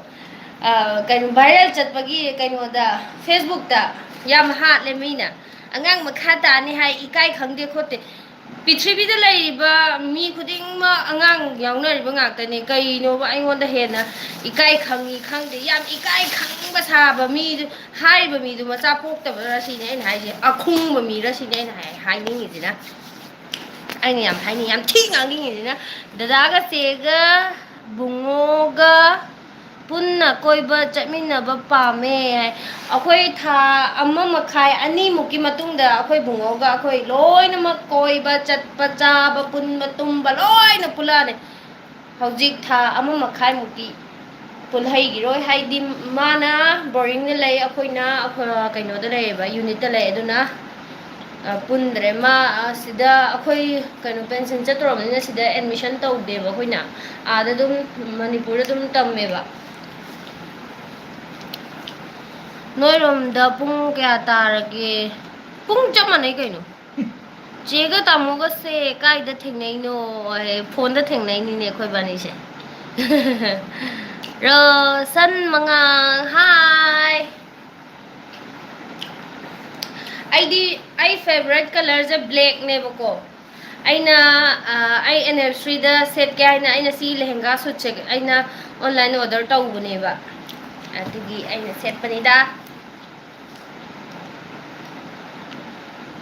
ꯑ, ꯀꯩꯅꯣ, viral ꯆꯠꯄꯒꯤ ꯀꯩꯅꯣꯗ, Facebookꯇ ꯌꯥꯝ ꯍꯥꯠꯂꯦ ꯃꯤꯅ꯫ ꯑꯉꯥꯡ ꯃꯈꯥ ꯇꯥꯅꯤ ꯍꯥꯏ, ꯏꯀꯥꯏ ꯈꯪꯗꯦ ꯈꯣꯠꯇꯦ꯫ ꯄ꯭ꯔꯤꯊꯤꯕꯤꯗ ꯂꯩꯔꯤꯕ ꯃꯤ ꯈꯨꯗꯤꯡꯃꯛ ꯑꯉꯥꯡ ꯌꯥꯎꯅꯔꯤꯕ ꯉꯥꯛꯇꯅꯦ꯫ ꯀꯩꯅꯣꯕ ꯑꯩꯉꯣꯟꯗ ꯍꯦꯟꯅ ꯏꯀꯥꯏ ꯈꯪꯉꯤ ꯈꯪꯗꯦ? ꯌꯥꯝ ꯏꯀꯥꯏ ꯈꯪꯕ ꯁꯥꯕ ꯃꯤꯗꯨ, ꯍꯥꯏꯔꯤꯕ ꯃꯤꯗꯨ ꯃꯆꯥ ꯄꯣꯛꯇꯕꯔꯥ ꯁꯤꯅꯦ ꯑꯩꯅ ꯍꯥꯏꯁꯦ, ꯑꯈꯨꯡꯕ ꯃꯤꯔꯥ ꯁꯤꯅꯦ ꯑꯩꯅ ꯍꯥꯏ-, ꯍꯥꯏꯅꯤꯡꯉꯤꯁꯤꯅ꯫ ꯑꯩꯅ ꯌꯥꯝ ꯍꯥꯏꯅꯤꯡ-, ꯌꯥꯝ ꯊꯤ ꯉꯥꯡꯅꯤꯡꯉꯤꯁꯤꯅ, ꯗꯗꯥꯒ ꯆꯦꯒ ꯕꯨꯡꯉꯣꯒ ꯄꯨꯟꯅ ꯀꯣꯏꯕ ꯆꯠꯃꯤꯟꯅꯕ ꯄꯥꯝꯃꯦ ꯍꯥꯏ꯫ ꯑꯩꯈꯣꯏ ꯊꯥ ꯑꯃ ꯃꯈꯥꯏ, ꯑꯅꯤꯃꯨꯛꯀꯤ ꯃꯇꯨꯡꯗ ꯑꯩꯈꯣꯏ ꯕꯨꯡꯉꯣꯒ ꯑꯩꯈꯣꯏ ꯂꯣꯏꯅꯃꯛ ꯀꯣꯏꯕ ꯆꯠꯄ, ꯆꯥꯕ, ꯄꯨꯟꯕ, ꯇꯨꯝꯕ ꯂꯣꯏꯅ ꯄꯨꯜꯂꯛꯑꯅꯤ꯫ ꯍꯧꯖꯤꯛ ꯊꯥ ꯑꯃ ꯃꯈꯥꯏꯃꯨꯛꯇꯤ ꯄꯨꯜꯍꯩꯈꯤꯔꯣꯏ, ꯍꯥꯏꯗꯤ ꯃꯥꯅ ꯕꯣꯔꯗꯤꯡꯗ ꯂꯩ, ꯑꯩꯈꯣꯏꯅ ꯑꯩꯈꯣꯏ ꯀꯩꯅꯣꯗ ꯂꯩꯌꯦꯕ, ꯌꯨꯅꯤꯠꯇ ꯂꯩ꯫ ꯑꯗꯨꯅ ꯑ, ꯄꯨꯟꯗ꯭ꯔꯦ꯫ ꯃꯥ ꯑ, ꯁꯤꯗ ꯑꯩꯈꯣꯏ ꯀꯩꯅꯣ ꯄꯦꯟꯁꯟ ꯆꯠꯇꯧꯔꯕꯅꯤꯅ ꯁꯤꯗ ꯑꯦꯗꯃꯤꯁꯟ ꯇꯧꯗꯦꯕ ꯑꯩꯈꯣꯏꯅ, ꯑꯥꯗ ꯑꯗꯨꯝ ꯃꯅꯤꯄꯨꯔꯗ ꯑꯗꯨꯝ ꯇꯝꯃꯦꯕ꯫ ꯅꯣꯏꯔꯣꯝꯗ ꯄꯨꯡ ꯀꯌꯥ ꯇꯥꯔꯒꯦ? ꯄꯨꯡ ꯆꯞ ꯃꯥꯟꯅꯩ ꯀꯩꯅꯣ꯫ ꯆꯦꯒ ꯇꯥꯃꯣꯒꯁꯦ ꯀꯥꯏꯗ ꯊꯦꯡꯅꯩꯅꯣ? ꯑꯦ, ꯐꯣꯟꯗ ꯊꯦꯡꯅꯩꯅꯤꯅꯦ ꯑꯩꯈꯣꯏ ꯕꯥꯅꯤꯁꯦ꯫ ꯔꯣꯁꯟ ꯃꯉꯥꯜ, ꯍꯥꯏ꯫ ꯑꯩꯗꯤ, ꯑꯩ ꯐꯦꯕꯔꯥꯏꯠ ꯀꯂꯔꯁꯦ ꯕ꯭ꯂꯦꯛꯅꯦꯕꯀꯣ꯫ ꯑꯩꯅ ꯑ, ꯑꯩ ꯑꯦꯅꯤꯚꯔꯁꯔꯤꯗ ꯁꯦꯠꯀꯦ ꯍꯥꯏꯅ ꯑꯩꯅ ꯁꯤ ꯂꯦꯍꯦꯡꯒꯥ ꯁꯨꯠꯁꯦ ꯑꯩꯅ ꯑꯣꯟꯂꯥꯏꯟ ꯑꯣꯔꯗꯔ ꯇꯧꯕꯅꯦꯕ꯫ ꯑꯗꯨꯒꯤ ꯑꯩꯅ ꯁꯦꯠꯄꯅꯤꯗ꯫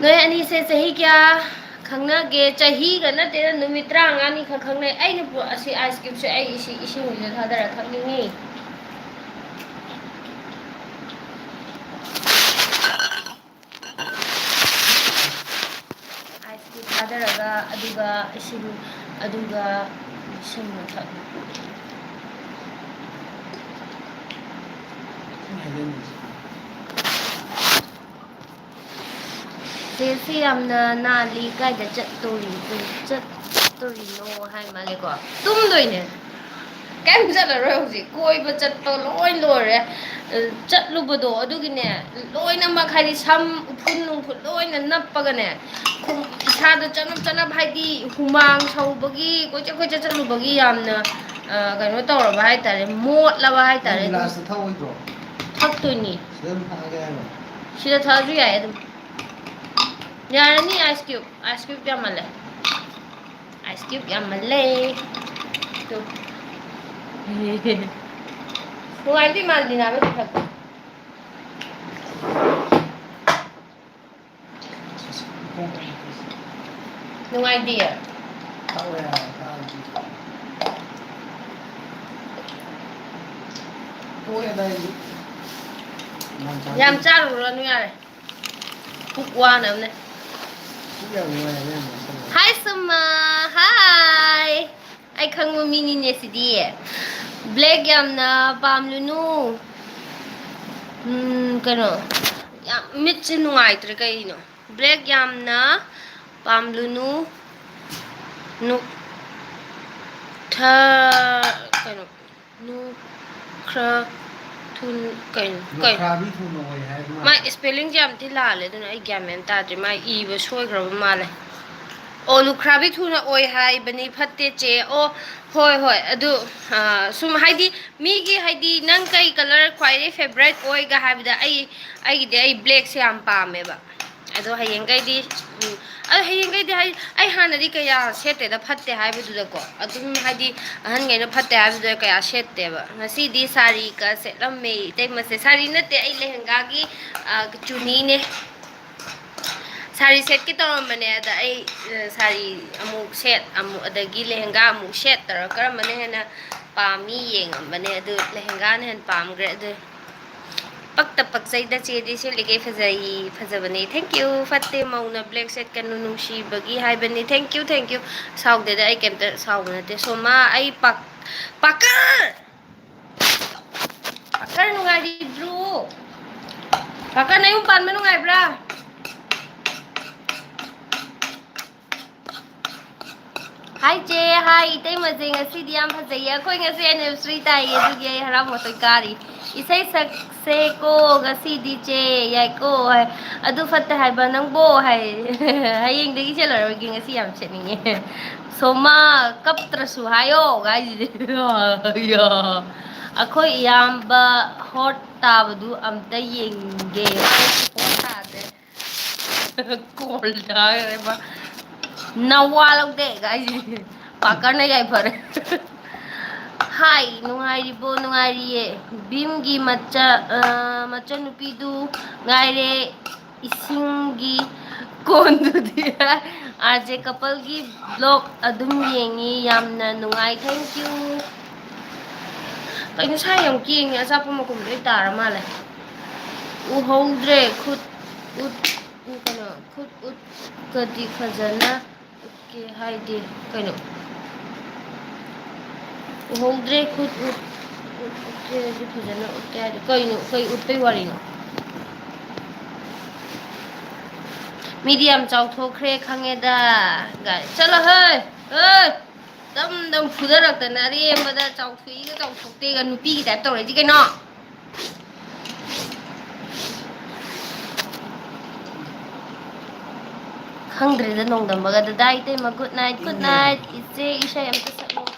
ꯅꯣꯏ ꯑꯅꯤꯁꯦ ꯆꯍꯤ ꯀꯌꯥ ꯈꯪꯅꯒꯦ? ꯆꯍꯤꯒ ꯅꯠꯇꯦꯗ, ꯅꯨꯃꯤꯠ ꯇꯔꯥꯃꯉꯥꯅꯤ ꯈꯛ ꯈꯪꯅꯩ꯫ ꯑꯩꯅ ꯄꯨ-, ꯑꯁꯤ ꯑꯥꯏꯁ ꯀ꯭ꯌꯨꯕꯁꯦ ꯑꯩ ꯏꯁꯤꯡ, ꯏꯁꯤꯡꯁꯤꯗ ꯊꯥꯗꯔ ꯊꯛꯅꯤꯡꯉꯤ꯫ ꯑꯥꯏꯁ ꯀ꯭ꯌꯨꯕ ꯊꯥꯗꯔꯒ, ꯑꯗꯨꯒ ꯏꯁꯤꯡ, ꯑꯗꯨꯒ ꯏꯁꯤꯡ ꯃꯊꯛ꯫ ꯆꯦꯁꯤ ꯌꯥꯝꯅ ꯅꯥꯜꯂꯤ, ꯀꯥꯏꯗ ꯆꯠꯇꯣꯔꯤ-, ꯆꯠꯇꯣꯔꯤꯅꯣ ꯍꯥꯏ ꯃꯥꯜꯂꯦꯀꯣ꯫ ꯇꯨꯝꯗꯣꯏꯅꯦ꯫ ꯀꯩꯝ ꯆꯠꯂꯔꯣꯏ ꯍꯧꯖꯤꯛ꯫ ꯀꯣꯏꯕ ꯆꯠꯄ ꯂꯣꯏ ꯂꯣꯏꯔꯦ꯫ ꯑ, ꯆꯠꯂꯨꯕꯗꯣ ꯑꯗꯨꯒꯤꯅꯦ, ꯂꯣꯏꯅꯃꯛ ꯍꯥꯏꯗꯤ ꯁꯝ, ꯎꯐꯨꯟ ꯅꯨꯡꯐꯨꯟ ꯂꯣꯏꯅ ꯅꯞꯄꯒꯅꯦ, ꯈꯨꯝ-, ꯏꯁꯥꯗꯣ ꯆꯅꯞ ꯆꯅꯞ ꯍꯥꯏꯗꯤ ꯍꯨꯃꯥꯡ ꯁꯧꯕꯒꯤ ꯀꯣꯏꯆꯠ ꯀꯣꯏꯆꯠ ꯆꯠꯂꯨꯕꯒꯤ ꯌꯥꯝꯅ, ꯑ, ꯀꯩꯅꯣ ꯇꯧꯔꯕ ꯍꯥꯏꯇꯥꯔꯦ, ꯃꯣꯠꯂꯕ ꯍꯥꯏꯇꯥꯔꯦ꯫ ꯅꯪ ꯑꯗꯨꯝ ꯒꯤꯂꯥꯁꯇ ꯊꯛꯑꯣꯏꯗ꯭ꯔꯣ? ꯊꯛꯇꯣꯏꯅꯤ꯫ ꯁꯤꯗ ꯑꯗꯨꯝ ꯊꯛꯑꯒꯦ ꯍꯥꯏꯔꯣ? ꯁꯤꯗ ꯊꯛꯑꯁꯨ ꯌꯥꯏ ꯑꯗꯨꯝ꯫ ꯌꯥꯔꯅꯤ, ꯑꯥꯏꯁ ꯀ꯭ꯌꯨꯕ꯫ ꯑꯥꯏꯁ ꯀ꯭ꯌꯨꯕ ꯌꯥꯝꯃꯜꯂꯦ꯫ ꯑꯥꯏꯁ ꯀ꯭ꯌꯨꯕ ꯌꯥꯝꯃꯜꯂꯦ꯫ ꯇꯨ꯫ ꯅꯨꯡꯉꯥꯏꯗꯤ ꯃꯥꯟꯗꯦ ꯅꯥꯕ ꯈꯨꯊꯛꯇꯣ꯫ ꯅꯨꯡꯉꯥꯏꯗꯤꯌꯦ꯫ ꯇꯣꯛꯑꯦꯗ ꯑꯩꯗꯤ꯫ ꯌꯥꯝ ꯆꯥꯔꯨꯔꯅꯨ ꯌꯥꯔꯦ꯫ ꯄꯨꯛ ꯋꯥꯅꯕꯅꯦ꯫ ꯄꯨꯛ ꯌꯥꯝ ꯅꯨꯡꯉꯥꯏ, ꯌꯥꯝ ꯆꯥꯁꯜꯂꯦ꯫ ꯍꯥꯏ ꯁꯨꯃꯥ, ꯍꯥꯏ꯫ ꯑꯩ ꯈꯪꯕ ꯃꯤꯅꯤꯅꯦ ꯁꯤꯗꯤ꯫ Black ꯌꯥꯝꯅ ꯄꯥꯝꯂꯨꯅꯨ꯫ ꯎꯝ, ꯀꯩꯅꯣ, ꯌꯥꯝ ꯃꯤꯠꯁꯦ ꯅꯨꯡꯉꯥꯏꯇ꯭ꯔꯦ ꯀꯩꯅꯣ꯫ Black ꯌꯥꯝꯅ ꯄꯥꯝꯂꯨꯅꯨ꯫ ꯅꯨ-, ꯊ-, ꯀꯩꯅꯣ, ꯅꯨ-, ꯈ꯭ꯔ-, ꯊꯨꯟ-, ꯀꯩꯅꯣ, ꯀꯩꯅꯣ? ꯂꯨꯈ꯭ꯔꯥꯕꯤ ꯊꯨꯅ ꯑꯣꯏ ꯍꯥꯏꯕ ꯃꯥꯜꯂꯦ꯫ ꯃꯥꯏ spellingꯁꯦ ꯌꯥꯝ ꯊꯤ ꯂꯥꯜꯂꯦ, ꯑꯗꯨꯅ ꯑꯩ ꯒ꯭ꯌꯥꯟ ꯃꯦꯟ ꯇꯥꯗ꯭ꯔꯦ꯫ ꯃꯥꯏ ꯏꯕ ꯁꯣꯏꯈ꯭ꯔꯕ ꯃꯥꯜꯂꯦ꯫ ꯑꯣ, ꯂꯨꯈ꯭ꯔꯥꯕꯤ ꯊꯨꯅ ꯑꯣꯏ ꯍꯥꯏꯕꯅꯤ, ꯐꯠꯇꯦ ꯆꯦ꯫ ꯑꯣ, ꯍꯣꯏ, ꯍꯣꯏ, ꯑꯗꯨ, ꯑ, ꯁꯨꯝ ꯍꯥꯏꯗꯤ ꯃꯤꯒꯤ, ꯍꯥꯏꯗꯤ ꯅꯪ ꯀꯩ colour ꯈ꯭ꯋꯥꯏꯗꯒꯤ favourite ꯑꯣꯏꯒ ꯍꯥꯏꯕꯗ ꯑꯩ, ꯑꯩꯒꯤꯗꯤ ꯑꯩ blackꯁꯦ ꯌꯥꯝ ꯄꯥꯝꯃꯦꯕ꯫ ꯑꯗꯣ ꯍꯌꯦꯡꯈꯩꯗꯤ, ꯎꯝ, ꯑꯗꯣ ꯍꯌꯦꯡꯈꯩꯗꯤ ꯍꯥꯏ-, ꯑꯩ ꯍꯥꯟꯅꯗꯤ ꯀꯌꯥ ꯁꯦꯠꯇꯦꯗ, ꯐꯠꯇꯦ ꯍꯥꯏꯕꯗꯨꯗꯀꯣ꯫ ꯑꯗꯨꯝ ꯍꯥꯏꯗꯤ ꯑꯍꯟꯈꯩꯅ ꯐꯠꯇꯦ ꯍꯥꯏꯕꯗꯨꯗ ꯀꯌꯥ ꯁꯦꯠꯇꯦꯕ꯫ ꯉꯁꯤꯗꯤ ꯁꯥꯔꯤꯒ ꯁꯦꯠꯂꯝꯃꯦ ꯏꯇꯩꯃꯁꯦ꯫ ꯁꯥꯔꯤ ꯅꯠꯇꯦ, ꯑꯩ ꯂꯦꯍꯪꯒꯥꯒꯤ, ꯑ, ꯆꯨꯅꯤꯅꯦ꯫ ꯁꯥꯔꯤ ꯁꯦꯠꯀꯦ ꯇꯧꯔꯝꯕꯅꯦ, ꯑꯗ ꯑꯩ, ꯑ, ꯁꯥꯔꯤ ꯑꯃꯨꯛ ꯁꯦꯠ, ꯑꯃꯨꯛ, ꯑꯗꯒꯤ ꯂꯦꯍꯪꯒꯥ ꯑꯃꯨꯛ ꯁꯦꯠ ꯇꯧꯔ ꯀꯔꯝꯕꯅ ꯍꯦꯟꯅ ꯄꯥꯝꯃꯤ ꯌꯦꯡꯉꯝꯕꯅꯦ, ꯑꯗꯨ ꯂꯦꯍꯪꯒꯥꯅ ꯍꯦꯟꯅ ꯄꯥꯝꯈ꯭ꯔꯦ꯫ ꯑꯗꯨ ꯄꯛꯇ ꯄꯛꯆꯩꯗ ꯆꯦꯗꯤ, ꯁꯦꯠꯂꯤꯈꯩ ꯐꯖꯩ, ꯐꯖꯕꯅꯦ꯫ Thank you꯫ ꯐꯠꯇꯦ, ꯃꯧꯅ black ꯁꯦꯠꯀꯅꯨ, ꯅꯨꯡꯁꯤꯕꯒꯤ ꯍꯥꯏꯕꯅꯤ꯫ Thank you, thank you꯫ ꯁꯥꯎꯗꯦꯗ, ꯑꯩ ꯀꯩꯝꯇ ꯁꯥꯎꯕ ꯅꯠꯇꯦ꯫ ꯁꯣꯃꯥ, ꯑꯩ ꯄꯥꯛ-, ꯄꯥꯀꯔ! ꯄꯥꯀꯔ ꯅꯨꯡꯉꯥꯏꯔꯤꯕ꯭ꯔꯣ? ꯄꯥꯀꯔ, ꯅꯌꯨꯝ ꯄꯥꯟꯕ ꯅꯨꯡꯉꯥꯏꯕ꯭ꯔꯥ? ꯍꯥꯏ ꯆꯦ, ꯍꯥꯏ ꯏꯇꯩꯃꯁꯦ, ꯉꯁꯤꯗꯤ ꯌꯥꯝ ꯐꯖꯩꯌꯦ꯫ ꯑꯩꯈꯣꯏ ꯉꯁꯤ anniversary ꯇꯥꯏꯌꯦ, ꯑꯗꯨꯒꯤ ꯑꯩ ꯍꯔꯥꯎ ꯃꯇꯣꯏ ꯀꯥꯔꯤ꯫ ꯏꯁꯩ ꯁꯛꯁꯦꯀꯣ ꯉꯁꯤꯗꯤ ꯆꯦ, ꯌꯥꯏꯀꯣ ꯍꯥꯏ꯫ ꯑꯗꯨ ꯐꯠꯇꯦ ꯍꯥꯏꯕ ꯅꯪꯕꯣ ꯍꯥꯏ꯫ ꯍꯌꯦꯡꯗꯒꯤ ꯆꯦꯜꯂꯔꯣꯏꯒꯦ, ꯉꯁꯤ ꯌꯥꯝ ꯁꯦꯠꯅꯤꯡꯉꯦ꯫ ꯁꯣꯃꯥ, ꯀꯞꯇ꯭ꯔꯁꯨ ꯍꯥꯏꯌꯣ ꯍꯥꯏꯁꯤꯗꯤ꯫ ꯑꯩꯈꯣꯏ ꯏꯌꯥꯝꯕ ꯍꯣꯠ ꯇꯥꯕꯗꯨ ꯑꯝꯇ ꯌꯦꯡꯒꯦ꯫ ꯍꯣꯠ ꯇꯥꯗꯦ꯫ ꯀꯣꯜ ꯇꯥꯈ꯭ꯔꯦꯕ꯫ ꯅꯋꯥ ꯂꯧꯗꯦ ꯀꯥꯏꯁꯦ꯫ ꯄꯥꯀꯔꯅ ꯌꯥꯏꯐꯔꯦ꯫ ꯍꯥꯏ, ꯅꯨꯡꯉꯥꯏꯔꯤꯕꯣ? ꯅꯨꯡꯉꯥꯏꯔꯤꯌꯦ꯫ ꯚꯤꯝꯒꯤ ꯃꯆꯥ, ꯑ, ꯃꯆꯟꯅꯨꯄꯤꯗꯨ ꯉꯥꯏꯔꯦ꯫ ꯏꯁꯤꯡꯒꯤ ꯀꯣꯟꯗꯨꯗꯤ ꯑꯥꯔ ꯖꯦ ꯀꯄꯜꯒꯤ vlog ꯑꯗꯨꯝ ꯌꯦꯡꯉꯤ, ꯌꯥꯝꯅ ꯅꯨꯡꯉꯥꯏ꯫ Thank you꯫ ꯀꯩꯅꯣ ꯁꯥꯏ ꯌꯥꯝ ꯀꯦꯡꯉꯦ, ꯑꯆꯥꯄꯣꯠ ꯃꯈꯨꯝ ꯂꯣꯏ ꯇꯥꯔ ꯃꯥꯜꯂꯦ꯫ ꯎꯍꯧꯗ꯭ꯔꯦ꯫ ꯈꯨꯠ ꯎꯠ, ꯎ, ꯀꯩꯅꯣ, ꯈꯨꯠ ꯎꯠꯀꯗꯤ ꯐꯖꯅ ꯎꯠꯀꯦ ꯍꯥꯏꯗꯦ꯫ ꯀꯩꯅꯣ? ꯎꯍꯧꯗ꯭ꯔꯦ, ꯈꯨꯠ ꯎꯠ-, ꯎꯠꯀꯦ ꯍꯥꯏꯗꯤ ꯐꯖꯅ ꯎꯠꯀꯦ ꯍꯥꯏꯗꯤ ꯀꯩꯅꯣ? ꯀꯩ ꯎꯠꯄꯩ ꯋꯥꯔꯤꯅꯣ? ꯃꯤꯗꯤ ꯌꯥꯝ ꯆꯥꯎꯊꯣꯛꯈ꯭ꯔꯦ ꯈꯪꯉꯦꯗ꯫ ꯒꯥꯏ-, ꯆꯠꯂꯣ ꯍꯦ! ꯍꯦ! ꯗꯝ ꯗꯝ ꯐꯨꯗꯔꯛꯇꯅ ꯑꯔꯦꯝꯕꯗ ꯆꯥꯎꯊꯣꯛꯏꯒ ꯆꯥꯎꯊꯣꯛꯇꯦꯒ ꯅꯨꯄꯤꯒꯤ ꯇꯥꯏꯞ ꯇꯧꯔꯛꯏꯁꯤ ꯀꯩꯅꯣ? ꯈꯪꯗ꯭ꯔꯦꯗ ꯅꯣꯡꯗꯝꯕꯒ꯫ ꯗꯗꯥ ꯏꯇꯩꯃ, good night, good night꯫ ꯏꯆꯦ ꯏꯁꯩ ꯑꯝꯇ ꯁꯛꯂꯛꯑꯣ꯫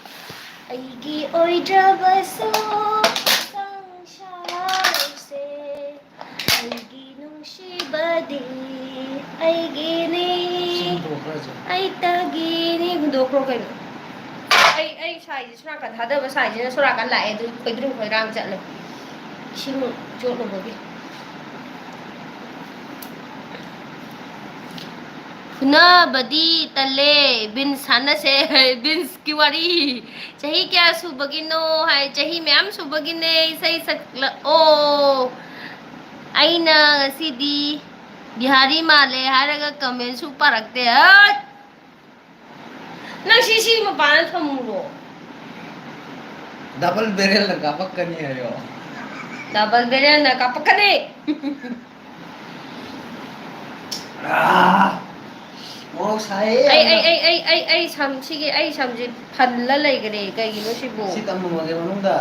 ꯑꯩꯒꯤ ꯑꯣꯏꯗ꯭ꯔꯕꯁꯨ ꯁꯪꯁꯥꯔꯁꯦ, ꯑꯩꯒꯤ ꯅꯨꯡꯁꯤꯕꯗꯤ ꯑꯩꯒꯤꯅꯤ꯫ ꯁꯤ ꯍꯨꯟꯗꯣꯛꯈ꯭ꯔꯁꯦ꯫ ꯑꯩꯇꯒꯤꯅꯤ꯫ ꯍꯨꯟꯗꯣꯛꯈ꯭ꯔꯣ ꯀꯩꯅꯣ꯫ ꯑꯩ, ꯑꯩ ꯁꯥꯏꯁꯦ ꯁꯣꯝ ꯅꯥꯀꯟ ꯊꯥꯗꯕ ꯁꯥꯏꯁꯤꯅ ꯁꯣꯝ ꯅꯥꯀꯟ ꯂꯥꯛꯑꯦ, ꯑꯗꯨ ꯈꯣꯏꯗ꯭ꯔꯨꯝ ꯈꯣꯏꯔꯥꯡ ꯆꯠꯂꯦ꯫ ꯏꯁꯤꯡ ꯆꯣꯠꯂꯨꯕꯒꯤ꯫ ꯐꯨꯅꯕꯗꯤ ꯇꯜꯂꯦ꯫ ꯕꯤꯟꯁ ꯁꯥꯟꯅꯁꯦ꯫ ꯕꯤꯟꯁꯀꯤ ꯋꯥꯔꯤ꯫ ꯆꯍꯤ ꯀꯌꯥ ꯁꯨꯕꯒꯤꯅꯣ ꯍꯥꯏ꯫ ꯆꯍꯤ ꯃꯌꯥꯝ ꯁꯨꯕꯒꯤꯅꯦ꯫ ꯏꯁꯩ ꯁꯛꯂꯛꯑꯣ꯫ ꯑꯩꯅ ꯉꯁꯤꯗꯤ ꯕꯤꯍꯥꯔꯤ ꯃꯥꯜꯂꯦ ꯍꯥꯏꯔꯒ ꯀꯃꯦꯟꯁꯨ ꯄꯥꯔꯛꯇꯦ꯫ ꯍꯠ! ꯅꯪ ꯁꯤ, ꯁꯤ ꯃꯄꯥꯟꯗ ꯊꯝꯃꯨꯔꯣ꯫ ꯗꯕꯜ ꯕꯦꯔꯦꯜꯅ ꯀꯥꯞꯄꯛꯀꯅꯤ ꯍꯥꯏꯌꯣ꯫ ꯗꯕꯜ ꯕꯦꯔꯦꯜꯅ ꯀꯥꯞꯄꯛꯀꯅꯤ꯫ ꯑꯥ! ꯃꯣꯔꯣꯛ ꯁꯥꯏꯌꯦ ꯑꯩ, ꯌꯥꯝꯅ꯫ ꯑꯩ, ꯑꯩ, ꯑꯩ, ꯑꯩ, ꯑꯩ ꯁꯝ, ꯁꯤꯒꯤ ꯑꯩ ꯁꯝꯁꯦ ꯐꯜꯂ ꯂꯩꯈꯔꯦ꯫ ꯀꯩꯒꯤꯅꯣ ꯁꯤꯕꯨ? ꯁꯤ ꯇꯝꯃꯝꯃꯒꯦ ꯃꯅꯨꯡꯗ꯫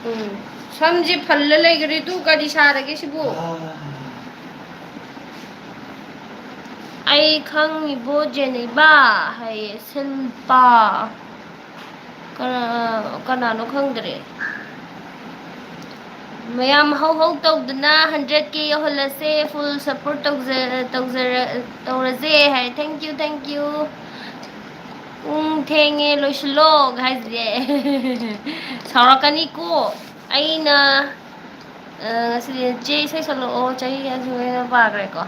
ꯎꯝ꯫ ꯁꯝꯁꯦ ꯐꯜꯂ ꯂꯩꯈꯔꯦ꯫ ꯇꯨ ꯀꯔꯤ ꯁꯥꯔꯒꯦ ꯁꯤꯕꯨ? ꯑꯥ꯫ ꯑꯩ ꯈꯪꯉꯤꯕꯣ ꯖꯦꯅꯤꯕ ꯍꯥꯏꯌꯦ ꯁꯤꯜꯄꯥ꯫ ꯀꯅꯥ-, ꯀꯅꯥꯅꯣ ꯈꯪꯗ꯭ꯔꯦ꯫ ꯃꯌꯥꯝ ꯍꯧ ꯍꯧ ꯇꯧꯗꯅ hundred K ꯌꯧꯍꯜꯂꯁꯦ, full support ꯇꯧꯖ-, ꯇꯧꯖꯔ-, ꯇꯧꯔꯁꯦ ꯍꯥꯏ꯫ Thank you, thank you꯫ ꯄꯨꯡ ꯊꯦꯡꯉꯦ, ꯂꯣꯏꯁꯤꯜꯂꯣ ꯍꯥꯏꯁꯤꯗꯤ꯫ ꯁꯥꯎꯔꯛꯀꯅꯤꯀꯣ꯫ ꯑꯩꯅ ꯑ, ꯉꯁꯤꯗꯤ ꯆꯦ ꯏꯁꯩ ꯁꯛꯂꯛꯑꯣ, ꯆꯍꯤ ꯀꯌꯥ ꯁꯨꯔꯦꯅ ꯄꯥꯈ꯭ꯔꯦꯀꯣ꯫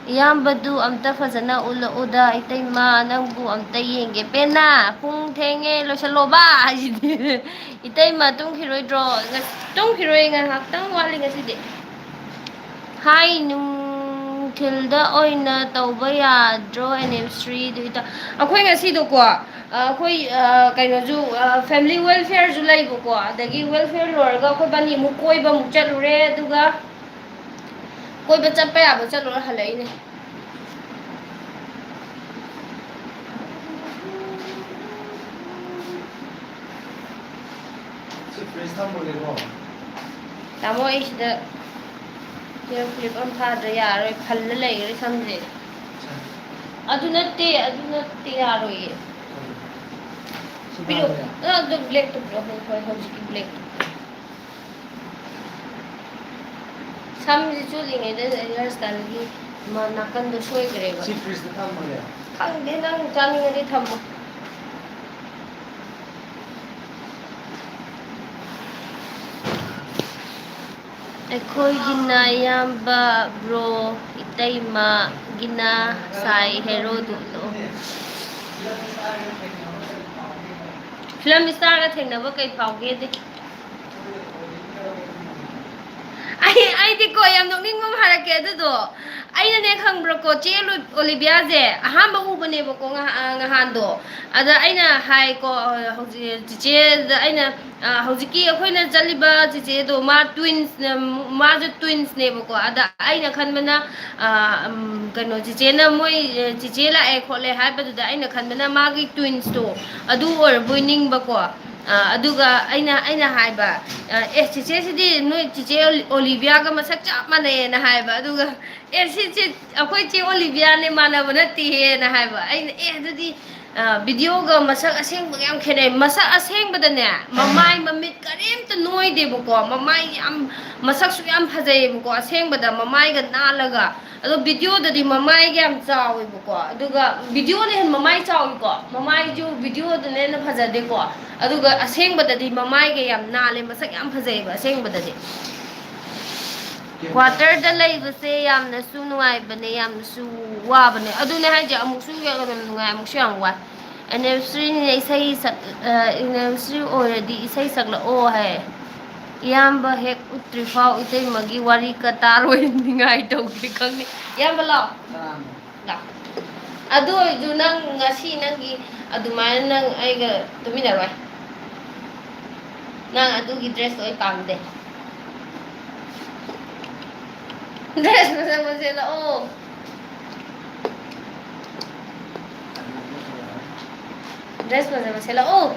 ꯏꯌꯥꯝꯕꯗꯨ ꯑꯝꯇ ꯐꯖꯅ ꯎꯠꯂꯛꯎꯗ, ꯏꯇꯩꯃ, ꯅꯪꯕꯨ ꯑꯝꯇ ꯌꯦꯡꯒꯦ꯫ ꯄꯦꯟꯅ, ꯄꯨꯡ ꯊꯦꯡꯉꯦ, ꯂꯣꯏꯁꯜꯂꯣꯕ ꯍꯥꯏꯁꯤꯗꯤ꯫ ꯏꯇꯩꯃ ꯇꯨꯝꯈꯤꯔꯣꯏꯗ꯭ꯔꯣ? ꯉ-, ꯇꯨꯝꯈꯤꯔꯣꯏ, ꯉꯥꯏꯍꯥꯛꯇꯪ ꯋꯥꯠꯂꯤ ꯉꯁꯤꯗꯤ꯫ ꯍꯥꯏ, ꯅꯨꯡꯊꯤꯜꯗ ꯑꯣꯏꯅ ꯇꯧꯕ ꯌꯥꯗ꯭ꯔꯣ anniversary ꯗꯨ ꯏꯇꯥ? ꯑꯩꯈꯣꯏ ꯉꯁꯤꯗꯣꯀꯣ, ꯑ, ꯑꯩꯈꯣꯏ, ꯑ, ꯀꯩꯅꯣꯁꯨ, ꯑ, family welfare ꯁꯨ ꯂꯩꯕꯀꯣ꯫ ꯑꯗꯒꯤ welfare ꯂꯣꯏꯔꯒ ꯑꯩꯈꯣꯏ ꯕꯥꯅꯤ ꯑꯃꯨꯛ ꯀꯣꯏꯕ ꯑꯃꯨꯛ ꯆꯠꯂꯨꯔꯦ꯫ ꯑꯗꯨꯒ ꯀꯣꯏꯕ ꯆꯠꯄ ꯌꯥꯕ ꯆꯠꯂꯨꯔ ꯍꯜꯂꯛꯏꯅꯦ꯫ ꯁꯤ fridge ꯊꯝꯃꯒꯦꯀꯣ꯫ ꯇꯥꯃꯣ, ꯑꯩ ꯁꯤꯗ hair clip ꯑꯃ ꯐꯥꯗ꯭ꯔ ꯌꯥꯔꯣꯏ, ꯐꯜꯂ ꯂꯩꯈ꯭ꯔꯦ ꯁꯝꯁꯦ꯫ ꯑꯗꯨ ꯅꯠꯇꯦ, ꯑꯗꯨ ꯅꯠꯇꯦ, ꯌꯥꯔꯣꯏꯌꯦ꯫ ꯁꯤ ꯄꯤꯔꯛꯑꯣ꯫ ꯐꯥꯗ꯭ꯔꯦ? ꯑ, ꯑꯗꯨ black ꯇꯨ ꯄꯤꯔꯛꯑꯣ꯫ ꯍꯣꯏ, ꯍꯣꯏ, ꯍꯧꯖꯤꯛꯀꯤ black ꯇꯨ꯫ ꯁꯝꯁꯤ ꯆꯨꯠꯂꯤꯉꯩꯗ hair style ꯒꯤ ꯃ-, ꯅꯥꯀꯟꯗꯣ ꯁꯣꯏꯈ꯭ꯔꯦꯕ꯫ ꯁꯤ fridge ꯇ ꯊꯝꯃꯒꯦ꯫ ꯈꯪꯗꯦ, ꯅꯪ ꯆꯥꯅꯤꯡꯉꯗꯤ ꯊꯝꯃꯣ꯫ ꯑꯩꯈꯣꯏꯒꯤꯅ ꯏꯌꯥꯝꯕ, bro, ꯏꯇꯩꯃꯒꯤꯅ ꯁꯥꯏ ꯍꯦꯔꯣꯗꯨ꯫ Film star ꯒ ꯊꯦꯡꯅꯕ ꯀꯩ ꯐꯥꯎꯒꯦꯗꯤ? ꯑꯩ, ꯑꯩꯗꯤꯀꯣ, ꯌꯥꯝ ꯅꯣꯛꯅꯤꯡꯕ ꯑꯃ ꯍꯥꯏꯔꯛꯀꯦ꯫ ꯑꯗꯨꯗꯣ ꯑꯩꯅꯅꯦ, ꯈꯪꯕ꯭ꯔꯥꯀꯣ, ꯆꯦ ꯑꯣꯂꯤꯕꯤꯌꯥꯁꯦ ꯑꯍꯥꯟꯕ ꯎꯕꯅꯦꯕꯀꯣ, ꯉꯍ-, ꯑ, ꯉꯍꯥꯟꯗꯣ꯫ ꯑꯗ ꯑꯩꯅ ꯍꯥꯏꯀꯣ, ꯍꯧꯖꯤꯛ ꯆꯤꯆꯦꯗ ꯑꯩꯅ, ꯑ, ꯍꯧꯖꯤꯛꯀꯤ ꯑꯩꯈꯣꯏꯅ ꯆꯠꯂꯤꯕ ꯆꯤꯆꯦꯗꯣ, ꯃꯥ twins, ꯃꯥꯁꯨ twins ꯅꯦꯕꯀꯣ꯫ ꯑꯗ ꯑꯩꯅ ꯈꯟꯕꯅ, ꯑ, ꯎꯝ, ꯀꯩꯅꯣ, ꯆꯤꯆꯦꯅ ꯃꯣꯏ, ꯑ, ꯆꯤꯆꯦ ꯂꯥꯛꯑꯦ ꯈꯣꯠꯂꯦ ꯍꯥꯏꯕꯗꯨꯗ ꯑꯩꯅ ꯈꯟꯕꯅ ꯃꯥꯒꯤ twins ꯇꯣ ꯑꯗꯨ ꯑꯣꯏꯔꯕꯣꯏ ꯅꯤꯡꯕꯀꯣ꯫ ꯑ, ꯑꯗꯨꯒ ꯑꯩꯅ, ꯑꯩꯅ ꯍꯥꯏꯕ, ꯑ, "ꯑꯦ, ꯆꯤꯆꯦꯁꯤꯗꯤ ꯅꯣꯏ ꯆꯤꯆꯦ ꯑꯣꯂꯤ-, ꯑꯣꯂꯤꯕꯤꯌꯥꯒ ꯃꯁꯛ ꯆꯞ ꯃꯥꯟꯅꯩꯌꯦꯅ" ꯍꯥꯏꯕ꯫ ꯑꯗꯨꯒ, "ꯑꯦ, ꯁꯤꯁꯦ ꯑꯩꯈꯣꯏ ꯆꯦ ꯑꯣꯂꯤꯕꯤꯌꯥꯅꯦ, ꯃꯥꯟꯅꯕ ꯅꯠꯇꯦꯍꯦꯅ" ꯍꯥꯏꯕ꯫ ꯑꯩꯅ, "ꯑꯦ, ꯑꯗꯨꯗꯤ, ꯑ, video ꯒ ꯃꯁꯛ ꯑꯁꯦꯡꯕꯒ ꯌꯥꯝ ꯈꯦꯠꯅꯩ꯫ ꯃꯁꯛ ꯑꯁꯦꯡꯕꯗꯅꯦ, ꯃꯃꯥꯏ ꯃꯃꯤꯠ ꯀꯔꯤꯝꯇ ꯅꯣꯏꯗꯦꯕꯀꯣ, ꯃꯃꯥꯏ ꯌꯥꯝ, ꯃꯁꯛꯁꯨ ꯌꯥꯝ ꯐꯖꯩꯌꯦꯕꯀꯣ, ꯑꯁꯦꯡꯕꯗ ꯃꯃꯥꯏꯒ ꯅꯥꯜꯂꯒ꯫ ꯑꯗꯣ video ꯗꯗꯤ ꯃꯃꯥꯏꯒ ꯌꯥꯝ ꯆꯥꯎꯋꯦꯕꯀꯣ, ꯑꯗꯨꯒ video ꯅ ꯍꯦꯟꯅ ꯃꯃꯥꯏ ꯆꯥꯎꯋꯤꯀꯣ, ꯃꯃꯥꯏꯁꯨ video ꯗꯅ ꯍꯦꯟꯅ ꯐꯖꯗꯦꯀꯣ, ꯑꯗꯨꯒ ꯑꯁꯦꯡꯕꯗꯗꯤ ꯃꯃꯥꯏꯒ ꯌꯥꯝ ꯅꯥꯜꯂꯦ, ꯃꯁꯛ ꯌꯥꯝ ꯐꯖꯩꯌꯦꯕ ꯑꯁꯦꯡꯕꯗꯗꯤ꯫" Quarter ꯗ ꯂꯩꯕꯁꯦ ꯌꯥꯝꯅꯁꯨ ꯅꯨꯡꯉꯥꯏꯕꯅꯦ, ꯌꯥꯝꯅꯁꯨ ꯋꯥꯕꯅꯦ꯫ ꯑꯗꯨꯅꯦ ꯍꯥꯏꯁꯦ, ꯑꯃꯨꯛꯁꯨ ꯌꯥꯝ ꯅꯨꯡꯉꯥꯏ, ꯑꯃꯨꯛꯁꯨ ꯌꯥꯝ ꯋꯥꯏ꯫ Anniversary ꯅꯤꯅ ꯏꯁꯩ ꯁꯛ-, ꯑ, anniversary ꯑꯣꯏꯔꯗꯤ ꯏꯁꯩ ꯁꯛꯂꯛꯑꯣ ꯍꯥꯏ꯫ ꯏꯌꯥꯝꯕ ꯍꯦꯛ ꯎꯠꯇ꯭ꯔꯤꯐꯥꯎ ꯏꯇꯩꯃꯒꯤ ꯋꯥꯔꯤ ꯀ ꯇꯥꯔꯣꯏ꯫ ꯅꯤꯡꯉꯥꯏ ꯇꯧꯒꯦ ꯈꯪꯗꯦ꯫ ꯏꯌꯥꯝꯕ ꯂꯥꯎ꯫ ꯀꯅꯥꯅꯣ? ꯂꯥꯎ꯫ ꯑꯗꯨ ꯑꯣꯏꯔꯁꯨ ꯅꯪ ꯉꯁꯤ ꯅꯪꯒꯤ ꯑꯗꯨꯃꯥꯏꯅ ꯅꯪ ꯑꯩꯒ ꯇꯨꯃꯤꯟꯅꯔꯣꯏ꯫ ꯅꯪ ꯑꯗꯨꯒꯤ dress ꯇꯣ ꯑꯩ ꯄꯥꯝꯗꯦ꯫ Dress ꯐꯖꯕ ꯁꯦꯠꯂꯛꯑꯣ꯫ Dress ꯐꯖꯕ ꯁꯦꯠꯂꯛꯑꯣ꯫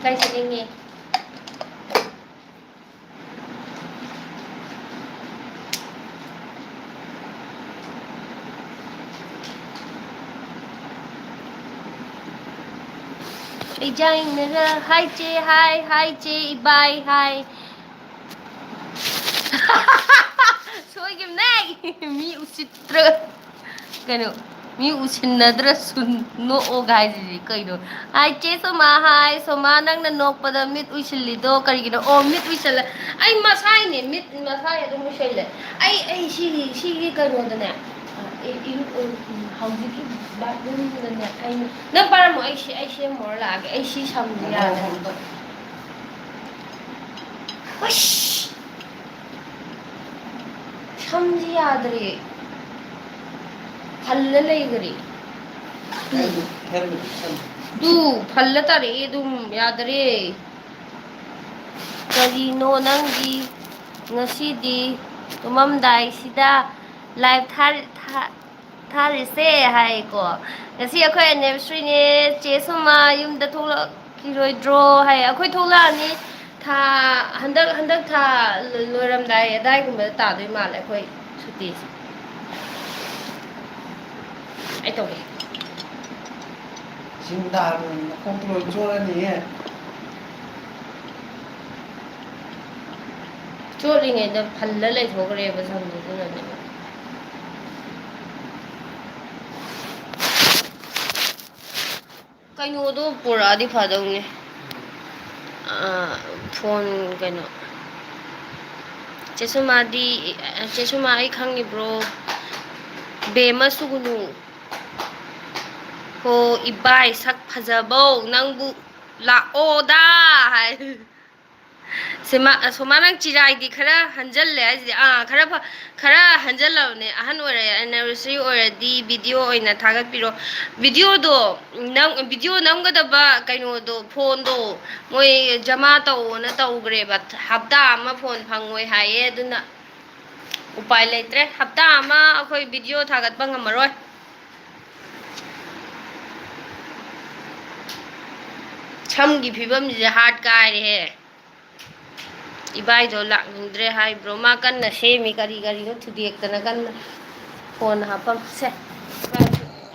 ꯀꯩ ꯁꯦꯠꯅꯤꯡꯉꯤ? ꯑꯩ ꯌꯥꯏꯅꯔ ꯍꯥꯏ ꯆꯦ, ꯍꯥꯏ, ꯍꯥꯏ ꯆꯦ, ꯏꯕꯥꯏ, ꯍꯥꯏ꯫ ꯁꯣꯏꯈꯤꯕꯅꯦ꯫ ꯃꯤ ꯎꯁꯤꯠꯇ꯭ꯔꯒ꯫ ꯀꯩꯅꯣ, ꯃꯤ ꯎꯁꯤꯟꯅꯗ꯭ꯔꯁꯨ ꯅꯣꯛꯑꯣꯒ ꯍꯥꯏꯁꯤꯗꯤ ꯀꯩꯅꯣ? ꯍꯥꯏ ꯆꯦ ꯁꯣꯃꯥ, ꯍꯥꯏ ꯁꯣꯃꯥ, ꯅꯪꯅ ꯅꯣꯛꯄꯗ ꯃꯤꯠ ꯎꯏꯁꯤꯜꯂꯤꯗꯣ ꯀꯔꯤꯒꯤꯅꯣ? ꯑꯣ, ꯃꯤꯠ ꯎꯏꯁꯤꯜꯂꯦ꯫ ꯑꯩ ꯃꯁꯥꯏꯅꯦ, ꯃꯤꯠ ꯃꯁꯥꯏ ꯑꯗꯨꯝ ꯎꯏꯁꯤꯜꯂꯦ꯫ ꯑꯩ, ꯑꯩ ꯁꯤꯒꯤ, ꯁꯤꯒꯤ ꯀꯩꯅꯣꯗꯅꯦ, ꯑ, ꯏ-, ꯏꯔꯨ-, ꯎꯝ, ꯍꯧꯖꯤꯛꯀꯤ bathroom ꯗꯅꯦ, ꯑꯩ, ꯅꯪ ꯄꯥꯔꯝꯃꯣ, ꯑꯩ ꯁꯤ, ꯑꯩ ꯁꯦꯝꯃꯨꯔ ꯂꯥꯛꯑꯒꯦ, ꯑꯩ ꯁꯤ ꯁꯝꯗꯦ ꯌꯥꯗꯦ꯫ ꯎꯁ! ꯁꯝꯁꯤ ꯌꯥꯗ꯭ꯔꯦ꯫ ꯐꯜꯂ ꯂꯩꯈ꯭ꯔꯦ꯫ ꯑꯩꯁꯨ ꯍꯦꯜꯃꯦꯠ ꯎꯞꯁꯟ꯫ ꯇꯨ, ꯐꯜꯂ ꯇꯥꯔꯛꯑꯦ ꯑꯗꯨꯝ, ꯌꯥꯗ꯭ꯔꯦ꯫ ꯀꯔꯤꯅꯣ ꯅꯪꯒꯤ ꯉꯁꯤꯗꯤ ꯇꯨꯝꯃꯝꯗꯥꯏꯁꯤꯗ live ꯊꯥꯔꯤ-, ꯊꯥ-, ꯊꯥꯔꯤꯁꯦ ꯍꯥꯏꯀꯣ꯫ ꯉꯁꯤ ꯑꯩꯈꯣꯏ anniversary ꯅꯦ, ꯆꯦ ꯁꯣꯃꯥ ꯌꯨꯝꯗ ꯊꯣꯛꯂꯛꯈꯤꯔꯣꯏꯗ꯭ꯔꯣ ꯍꯥꯏ꯫ ꯑꯩꯈꯣꯏ ꯊꯣꯛꯂꯛꯑꯅꯤ꯫ ꯊꯥ, ꯍꯟꯗꯛ, ꯍꯟꯗꯛ ꯊꯥ ꯂꯣꯏꯔꯝꯗꯥꯏ ꯑꯗꯥꯏꯒꯨꯝꯕꯗ ꯇꯥꯗꯣꯏ ꯃꯥꯜꯂꯦ ꯑꯩꯈꯣꯏ ꯁꯨꯇꯤꯁꯦ꯫ ꯑꯩ ꯇꯧꯒꯦ꯫ ꯁꯤꯡꯗꯥ ꯅꯈꯣꯛꯇꯣ ꯂꯣꯏ ꯆꯣꯠꯂꯅꯤꯍꯦ꯫ ꯆꯣꯠꯂꯤꯉꯩꯗ ꯐꯜꯂ ꯂꯩꯊꯣꯛꯈ꯭ꯔꯦꯕ ꯁꯝꯗꯣ, ꯑꯗꯨꯅꯅꯦꯕ꯫ ꯀꯩꯅꯣꯗꯣ ꯄꯨꯔꯛꯑꯗꯤ ꯐꯗꯧꯅꯦ꯫ ꯑꯥ, phone ꯀꯩꯅꯣ꯫ ꯆꯦꯁꯨꯃꯥꯗꯤ, ꯆꯦꯁꯨꯃꯥ ꯑꯩ ꯈꯪꯉꯤꯕ꯭ꯔꯣ? ꯕꯦꯝꯃ ꯁꯨꯒꯨꯅꯨ꯫ ꯍꯣ, ꯏꯕꯥꯏ ꯁꯛ ꯐꯖꯕꯧ ꯅꯪꯕꯨ ꯂꯥꯛꯑꯣꯗ ꯍꯥꯏ꯫ ꯁꯤꯃ, ꯁꯣꯃꯥ, ꯅꯪ ꯆꯤꯔꯥꯏꯗꯤ ꯈꯔ ꯍꯟꯖꯜꯂꯦ ꯍꯥꯏꯁꯤꯗꯤ, ꯑꯥ, ꯈꯔ ꯐ-, ꯈꯔ ꯍꯟꯖꯜꯂꯕꯅꯦ꯫ ꯑꯍꯟ ꯑꯣꯏꯔꯦ, anniversary ꯑꯣꯏꯔꯗꯤ video ꯑꯣꯏꯅ ꯊꯥꯒꯠꯄꯤꯔꯣ꯫ Videoꯗꯣ ꯅꯝ-, video ꯅꯝꯒꯗꯕ ꯀꯩꯅꯣꯗꯣ, phoneꯗꯣ ꯃꯣꯏ ꯖꯃꯥ ꯇꯧꯑꯣꯅ ꯇꯧꯈ꯭ꯔꯦꯕ꯫ ꯍꯞꯇꯥ ꯑꯃ phone ꯐꯪꯉꯣꯏ ꯍꯥꯏꯌꯦ, ꯑꯗꯨꯅ ꯎꯄꯥꯏ ꯂꯩꯇ꯭ꯔꯦ꯫ ꯍꯞꯇꯥ ꯑꯃ ꯑꯩꯈꯣꯏ video ꯊꯥꯒꯠꯄ ꯉꯝꯃꯔꯣꯏ꯫ ꯁꯝꯒꯤ ꯐꯤꯕꯝꯁꯤꯗꯤ ꯍꯥꯠ ꯀꯥꯏꯔꯦꯍꯦ꯫ ꯏꯕꯥꯏꯗꯣ ꯂꯥꯛꯅꯤꯡꯗ꯭ꯔꯦ ꯍꯥꯏꯕ꯭ꯔꯣ? ꯃꯥ ꯀꯟꯅ ꯁꯦꯝꯃꯤ, ꯀꯔꯤ ꯀꯔꯤꯅꯣ ꯊꯨꯗꯦꯛꯇꯅ ꯀꯟꯅ꯫ Phone ꯍꯥꯞꯄꯝ-, ꯁꯦ, ꯏꯕꯥꯏ,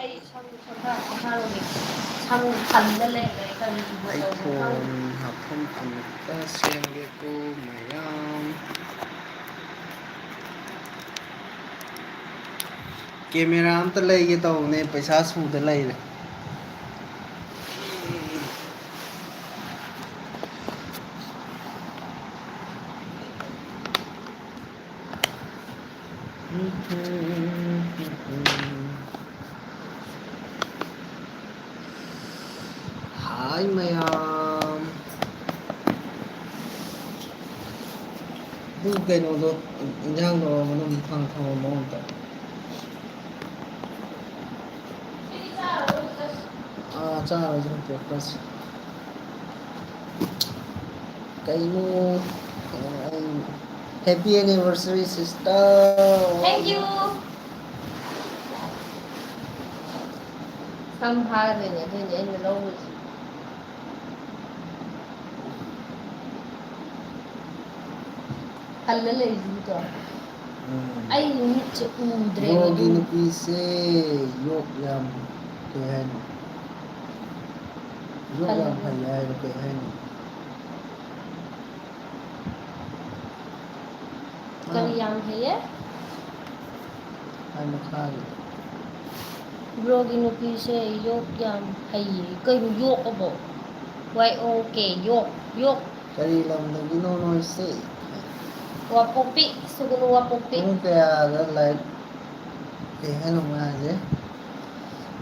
ꯑꯩ ꯁꯝ ꯁꯝꯐꯥ-, ꯁꯝꯐꯥꯔꯣꯝꯒꯤ ꯁꯝ ꯈꯜꯂ ꯂꯩꯔꯦ, ꯀꯔꯤꯕꯨ ꯑꯩ ꯇꯧꯕꯅꯣ ꯈꯪꯗꯦ꯫ Phone ꯍꯥꯞꯐꯝ ꯑꯃꯨꯛꯇ ꯁꯦꯝꯒꯦꯀꯣ ꯃꯌꯥꯝ꯫ Camera ꯑꯝꯇ ꯂꯩꯒꯦ ꯇꯧꯕꯅꯦ, ꯄꯩꯁꯥ ꯁꯨꯗ ꯂꯩꯔꯦ꯫ Hi ꯃꯌꯥꯝ꯫ ꯑꯗꯨ ꯀꯩꯅꯣꯗꯣ, ꯏꯟꯖꯥꯡꯗꯣ ꯃꯅꯨꯡ ꯊꯥꯡ ꯊꯝꯃꯝꯃꯣ ꯑꯝꯇ꯫ ꯑꯥ, ꯆꯥꯔꯣꯏꯁꯦ breakfast꯫ ꯀꯩꯅꯣ, ꯑꯩ, Happy anniversary, sister! Thank you. ꯁꯝ ꯐꯥꯔꯗꯣꯏꯅꯦ, ꯑꯗꯨꯏꯅꯦ ꯑꯩꯅ ꯂꯧꯔꯤꯁꯦ꯫ ꯍꯜꯂ ꯂꯩꯔꯤꯁꯤꯗꯣ꯫ ꯎꯝ꯫ ꯑꯩ ꯃꯤꯠꯁꯦ ꯎꯗ꯭ꯔꯦꯕ, ꯕ꯭ꯔꯣꯒꯤ ꯑꯗꯨꯅ꯫ ꯅꯨꯄꯤꯁꯦ ꯌꯣꯛ ꯌꯥꯝ, ꯀꯩ ꯍꯥꯏꯅꯣ? ꯌꯣꯛ ꯌꯥꯝ ꯍꯜꯂꯦ꯫ ꯐꯩ ꯍꯥꯏꯔꯣ, ꯀꯩ ꯍꯥꯏꯅꯣ? ꯀꯔꯤ ꯌꯥꯝ ꯍꯩꯌꯦ? ꯍꯥꯏ ꯃꯈꯥꯒꯤꯗꯣ꯫ ꯕ꯭ꯔꯣꯒꯤ ꯅꯨꯄꯤꯁꯦ ꯌꯣꯛ ꯌꯥꯝ ꯍꯩꯌꯦ꯫ ꯀꯩꯅꯣ ꯌꯣꯛꯑꯕꯣ? Y O K, York, York. ꯀꯔꯤ ꯂꯝꯗꯒꯤꯅꯣ ꯅꯣꯏꯁꯦ? ꯋꯥꯄꯣꯛꯄꯤ, ꯁꯨꯒꯨꯅꯨ ꯋꯥꯄꯣꯛꯄꯤ꯫ ꯄꯨꯡ ꯀꯌꯥꯗ live, ꯀꯩ ꯍꯥꯏꯅꯣ ꯃꯥ ꯍꯥꯏꯁꯦ?